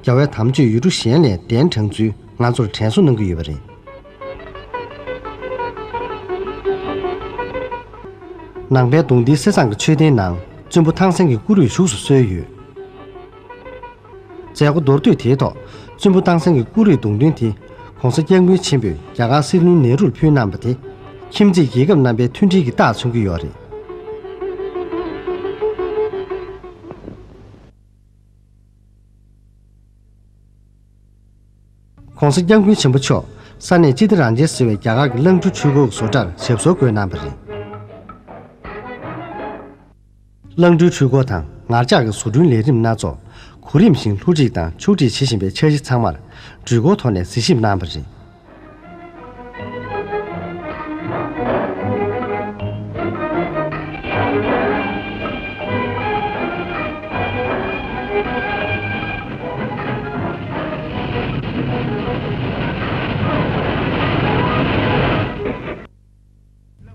རྒྱལ་བའི་དམ་ཆོས་ཡུལ་གྲུ་གཞན་ལས་གདན་དྲངས་ཚུལ་ང་ཚོར་དྲན་གསོ་གནང་གི་ཡོད་པ་རེད། ནང་པའི་གདུང་འདིའི་གསེར་ཟངས་ཀྱི་མཆོད་རྟེན་ནང་བཙུན་པོ་ཐང་སན་གྱི་སྐུ་རིས་བཞུགས་སུ་གསོལ་ཡོད། མཛད་སྒོ་མདོར་བསྡུས་དེའི་ཐོག་བཙུན་པོ་ཐང་སན་གྱི་སྐུ་རིས་གདུང་འདོན་དེ་ྋགོང་ས་ྋསྐྱབས་མགོན་ཆེན་པོས་རྒྱ་གར་སྲིད་བློན་ནེ་རུར་ཕུལ་གནང་བ་དེ་ཁྱིམ་མཚེས་རྒྱལ་ཁབ་རྣམ་པའི་མཐུན་སྒྲིལ་གྱི་རྟགས་མཚོན་གྱི་ཡོད་རེད། ༸གོང་ས་༸སྐྱབས་མགོན་ཆེན་པོ་མཆོག་ས་གནས་སྤྱི་བདེ་རང་བཙན་ཟེར་བའི་རྒྱ་གར་གྱི་གླང་ཕྲུག་འཕྲུལ་འཁོར་གྱི་བཟོ་གྲྭར་ཞབས་སོར་བགོས་གནང་བ་རེད། གླང་ཕྲུག་འཕྲུལ་འཁོར་དང་ངར་ལྕགས་ཀྱི་བཟོ་སྐྲུན་ལས་རིམ་སྣ་ཚོགས་གོ་རིམ་བཞིན་སློབ་ཁྲིད་དང་ཕྱོགས་སྒྲིག་བྱེད་བཞིན་པའི་འཆར་གཞི་ཚང་མར་འགྲུལ་འཁོར་ཐོག་ནས་གཟིགས་ཞིབ་གནང་བ་རེད།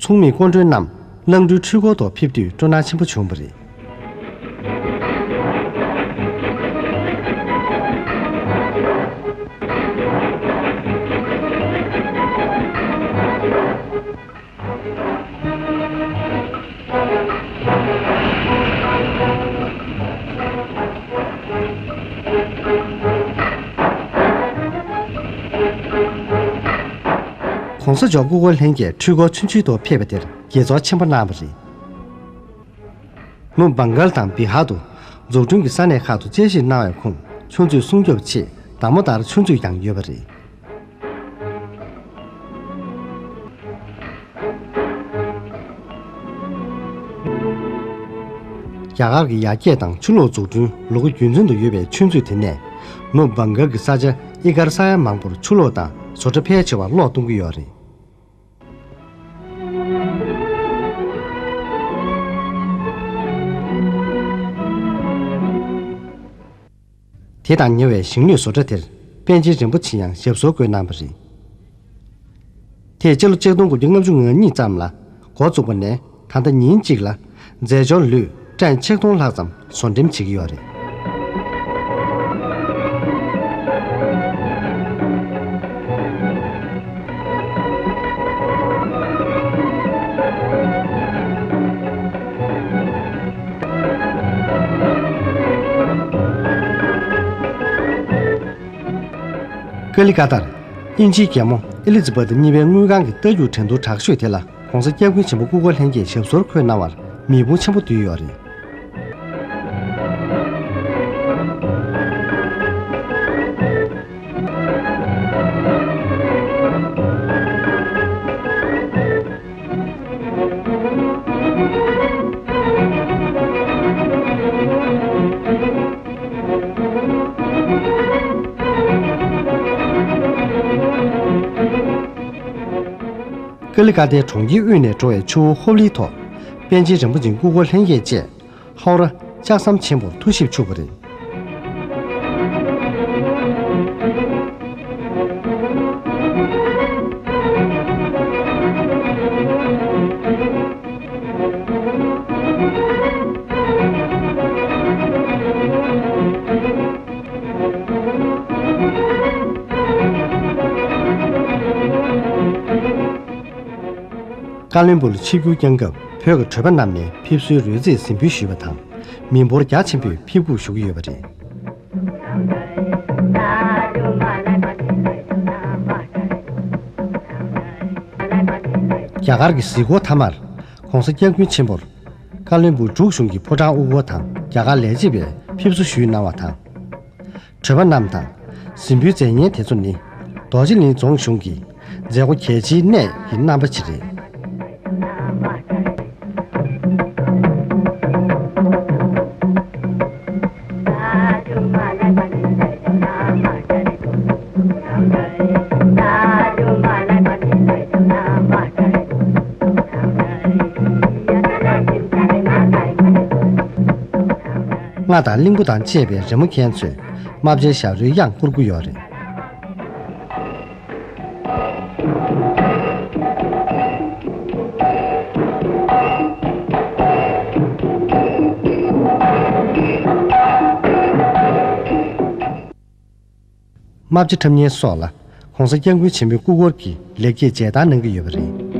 ཚོགས་མིའི་སྐུ་མགྲོན་རྣམས་གླང་ཕྲུག་འཕྲུལ་འཁོར་ཐོག་ཕེབས་དུས་སྤྲོ་སྣང་ཆེན་པོ་བྱུང་བ་རེད། ༸གོང་ས་མཆོག་སྐུ་འཁོར་ལྷན་རྒྱས་འཕྲུལ་འཁོར་ཆུང་ཆུང་ཐོག་ཕེབས་པ་དེར་དགྱེས་ཚོར་ཆེན་པོ་གནང་བ་རེད། ནུབ་བྷང་གལ་དང་བི་ཧར་དུ་འཛུགས་སྐྲུན་གྱི་ས་གནས་ཁག་ཏུ་དཔྱད་ཞིབ་གནང་བའི་ཁོངས་ཆུ་མཛོད་སྲུང་སྐྱོབ་ཆེད་བདག་མོ་ལྟར་ཆུ་མཛོད་ཀྱང་ཡོད་པ་རེད། རྒྱ་གར་གྱི་ཡར་རྒྱས་དང་ཆུ་གློག་འཛུགས་སྐྲུན་ལུ་གུ་རྒྱུན་འཛིན་དུ་ཡོད་པའི་ཆུ་མཛོད་དེ་ནས་ནུབ་བྷང་གལ་གྱི་ས་ཆ་ཨི་ཀར་ས་ཡ་མང་པོར་ཆུ་གློག་དང་བཟོ་གྲྭ་ཕལ་ཆེ་བར་གློག་གཏོང་གི་ཡོད་རེད། དེ་དང་ཉེ་བའི་ཞིང་ལས་བཟོ་གྲྭ་དེར་པཎ་ཆེན་རིན་པོ་ཆེ་ཡང་ཞབས་སོར་བགོས་གནང་བ་རེད། དེས་སྤྱི་ལོ་ཆིག་སྟོང་དགུ་བརྒྱ་ལྔ་བཅུ་ང་གཉིས་ཙམ་ལ་འགོ་བཙུགས་པ་ནས་ད་ལྟ་ཉིན་གཅིག་ལ་རྫས་སྦྱོར་ལུད་ཊོན་ཆིག་སྟོང་ལྷག་ཙམ་བཟོ་འགྲེམས་བྱེད་ཀྱི་ཡོད་རེད། ཀ་ལི་ཀ་ཏར། དབྱིན་ཇིའི་རྒྱལ་མོ་ཨེ་ལི་ཛི་བྷ་ཐི་གཉིས་པའི་དངུལ་ཁང་གི་རྟ་རྒྱུག་འགྲན་བསྡུར་དྲག་ཤོས་དེ་ལ་༸གོང་ས་༸སྐྱབས་མགོན་ཆེན་པོ་སྐུ་འཁོར་ལྷན་རྒྱས་ཞབས་སོར་འཁོད་གནང་བར་མིག་དཔུང་ཆེན་པོ་བསྡུས་ཡོད་རེད། ཀ་ལི་ཀ་ཏའི་གྲོང་ཁྱེར་དབུས་ནས་འགྲོ་བའི་ཆུ་བོ་ཧོབ་ལིའི་ཐོག་པཎ་ཆེན་རིན་པོ་ཆེའི་སྐུ་འཁོར་ལྷན་རྒྱས་བཅས་ཧོར་ལྕགས་ཟམ་ཆེན་པོར་ཐུགས་ཞིབ་ཆུག་པ་རེད། ཀ་ལོན་སྦུག་ལ་ཆིབས་བསྒྱུར་བསྐྱངས་སྐབས་བོད་ཀྱི་གྲོས་པ་རྣམས་ནས་ཕེབས་བསུའི་རོལ་རྩེད་གཟིམ་འབུལ་ཞུས་པ་དང་། མི་འབོར་རྒྱ་ཆེན་པོས་ཕེབས་འབུལ་ཞུ་གི་ཡོད་པ་རེད། རྒྱ་གར་གྱི་གཟིགས་སྐོར་མཐའ་མར་༸གོང་ས་༸སྐྱབས་མགོན་ཆེན་པོར་ཀ་ལོན་སྦུག་འབྲུག་གཞུང་གི་ཕོ་བྲང་དབུ་སྐོར་དང་རྒྱ་གར་ལས་བྱེད་པས་ཕེབས་བསུ་ཞུས་གནང་བ་དང་། གྲོས་པ་རྣམས་དང་གཟིམ་འབུལ་མཛད་མཁན་དེ་ཚོ་ནི་རྡོ་རྗེ་གླིང་རྫོང་གཞུང་གི་མཛད་སྒོ་གལ་ཆེའི་གནད་ཀྱི་རྣམ་པ་ཅིག་རེད། རྔ་དང་གླིང་བུ་དང་བཅས་པའི་རི་མོ་མཁན་ཚོས་རྨ་བྱའི་ཞབས་བྲོའི་དབྱངས་བསྐུར་གྱི་ཡོད་རེད། རྨ་བྱ་འཁྲབ་མཁན་སོགས་ལ་༸གོང་ས་༸སྐྱབས་མགོན་ཆེན་པོའི་སྐུ་འཁོར་གྱི་ལེགས་སྐྱེས་མཇལ་དར་གནང་གི་ཡོད་པ་རེད།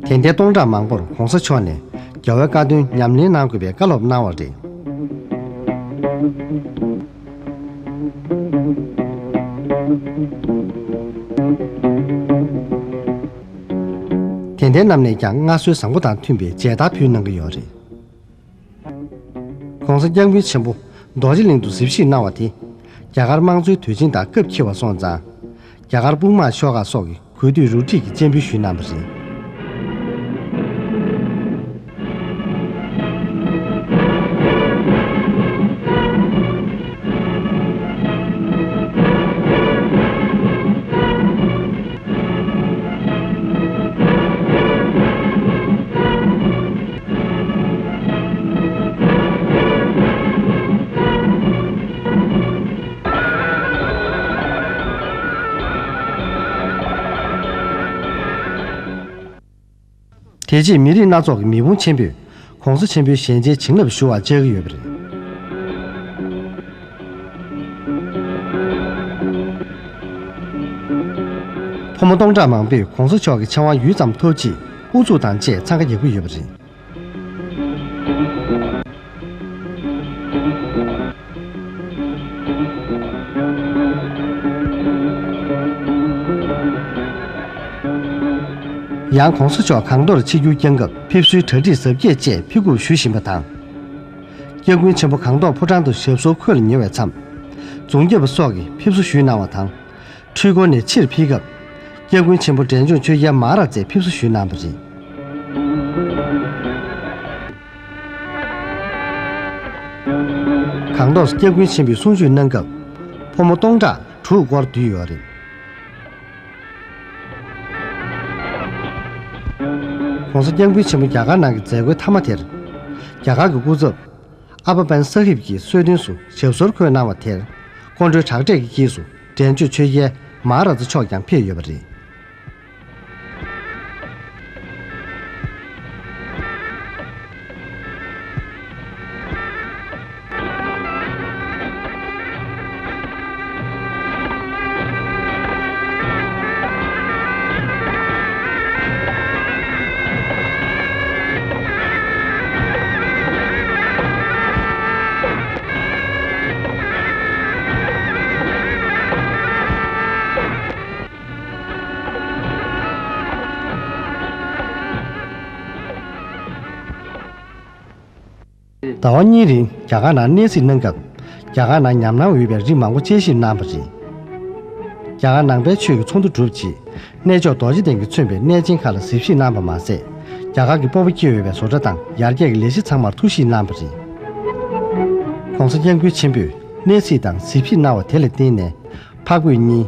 དད་ལྡན་སྟོང་ཕྲག་མང་པོར་༸གོང་ས་མཆོག་ནས་རྒྱལ་བའི་བཀའ་དོན་ཉམས་ལེན་གནང་དགོས་པའི་བཀའ་སློབ་གནང་བ་རེད། དད་ལྡན་རྣམས་ནས་ཀྱང་མངའ་གསོལ་བཟང་པོ་དང་མཐུན་པའི་མཇལ་དར་ཕུལ་གནང་གི་ཡོད་རེད། ༸གོང་ས་༸སྐྱབས་མགོན་ཆེན་པོ་ རྡོ་རྗེ་གླིང་དུ་གཟིགས་ཞིབ་གནང་བ་དེ། རྒྱ་གར་དམངས་གཙོའི་དུས་ཆེན་དང་སྐབས་འཁེལ་བ་སོང་ཙང་། རྒྱ་གར་དཔུང་དམག་ཤོག་ཁག་སོགས་ཀྱིས་གུས་འདུད་རུ་སྒྲིག་གིས་སྤྱན་འབུལ་ཞུས་གནང་བ་རེད། དེ་རྗེས་མི་རིགས་སྣ་ཚོགས་ཀྱི་མི་དཔུང་ཆེན་པོས་༸གོང་ས་ཆེན་པོའི་ཞལ་མཇལ་བྱིན་རླབས་ཞུ་བར་བཅར་གྱི་ཡོད་པ་རེད། ཕོ་མོ་སྟོང་ཕྲག་མང་པོས་༸གོང་ས་མཆོག་གི་ཕྱག་དབང་ཡུད་ཙམ་ཐོབ་ཆེད་ཨུ་ཚུགས་དང་བཅས་འཚང་ཁ་རྒྱག་གི་ཡོད་པ་རེད། ཡང་༸གོང་ས་མཆོག་གང་ཐོག་ཆིབས་བསྒྱུར་བསྐྱངས་སྐབས་ཕེབས་བསུའི་གྲ་སྒྲིག་གཟབ་རྒྱས་བཅས་ཕེབས་སྒུག་ཞུ་བཞིན་པ་དང་། སྐྱབས་མགོན་ཆེན་པོ་གང་ཐོག་ཕོ་བྲང་དུ་ཞབས་སོར་འཁོད་ལ་ཉེ་བའི་མཚམས། རྫོང་རྒྱབ་པ་སོགས་ཀྱིས་ཕེབས་བསུ་ཞུས་གནང་བ་དང་། འཁྲུལ་འཁོར་ནས་ཕྱིར་ཕེབས་སྐབས། སྐྱབས་མགོན་ཆེན་པོ་འབྲས་ལྗོངས་ཆོས་རྒྱལ་མ་ཧཱ་ར་ཛས་ཕེབས་བསུ་ཞུས་གནང་བ་རེད། གང་ཐོག་སྐྱབས་མགོན་ཆེན་པོས་གསུང་ཆོས་གནང་སྐབས། ཕོ་མོ་སྟོང་ཕྲག་དྲུག་སྐོར་འདུས་ཡོད་རེད། ༸གོང་ས་༸སྐྱབས་མགོན་ཆེན་པོ་རྒྱ་གར་ནང་གི་མཛད་སྒོའི་མཐའ་མ་དེར། རྒྱ་གར་གྱི་སྐུ་ཚབ། ཨ་པ་པན་ས་ཧིབ་ཀྱིས་གསོལ་སྟོན་སུ་ཞབས་སོར་འཁོད་གནང་བ་དེར། སྐུ་མགྲོན་དྲག་གྲས་ཀྱི་དཀྱིལ་སུ་འབྲས་ལྗོངས་ཆོས་རྒྱལ་མ་ཧཱ་ར་ཛ་མཆོག་ཀྱང་ཕེབས་ཡོད་པ་རེད། ཟླ་བ་གཉིས་རིང་རྒྱ་གར་ནང་གནས་གཟིགས་གནང་སྐབས། རྒྱ་གར་ནང་ཉམས་སྣང་ཡོད་པའི་རིགས་མང་པོ་དཔྱད་ཞིབ་གནང་བ་རེད། རྒྱ་གར་ནང་པའི་ཆོས་ཀྱི་ཚོགས་འདུ་གྲུབ་རྗེས། གནས་མཆོག་རྡོ་རྗེ་གདན་གྱིས་མཚོན་པའི་གནས་ཆེན་ཁག་ལ་གཟིགས་ཞིབ་གནང་བ་མ་ཟད། རྒྱ་གར་གྱི་སྤོབས་པ་སྐྱེ་འོས་པའི་བཟོ་གྲྭ་དང་ཡར་རྒྱས་ཀྱི་ལས་གཞི་ཚང་མར་ཐུགས་ཞིབ་གནང་བ་རེད། ༸གོང་ས་༸སྐྱབས་མགོན་ཆེན་པོས་གནས་གཟིགས་དང་གཟིགས་ཞིབ་གནང་བ་དེ་ལ་བརྟེན་ནས། འཕགས་བོད་གཉིས།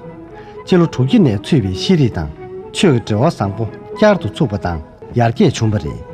སྤྱི་ལོ་དྲུག་བརྒྱ་ནས་ཚུད་པའི་ཤེས་རིག་དང་ཆོས་ཀྱི་འབྲེལ་བ་བཟང་པོ་བསྐྱར་དུ་ཚུགས་པ་དང་ཡར་རྒྱས་བྱུང་བ་རེད།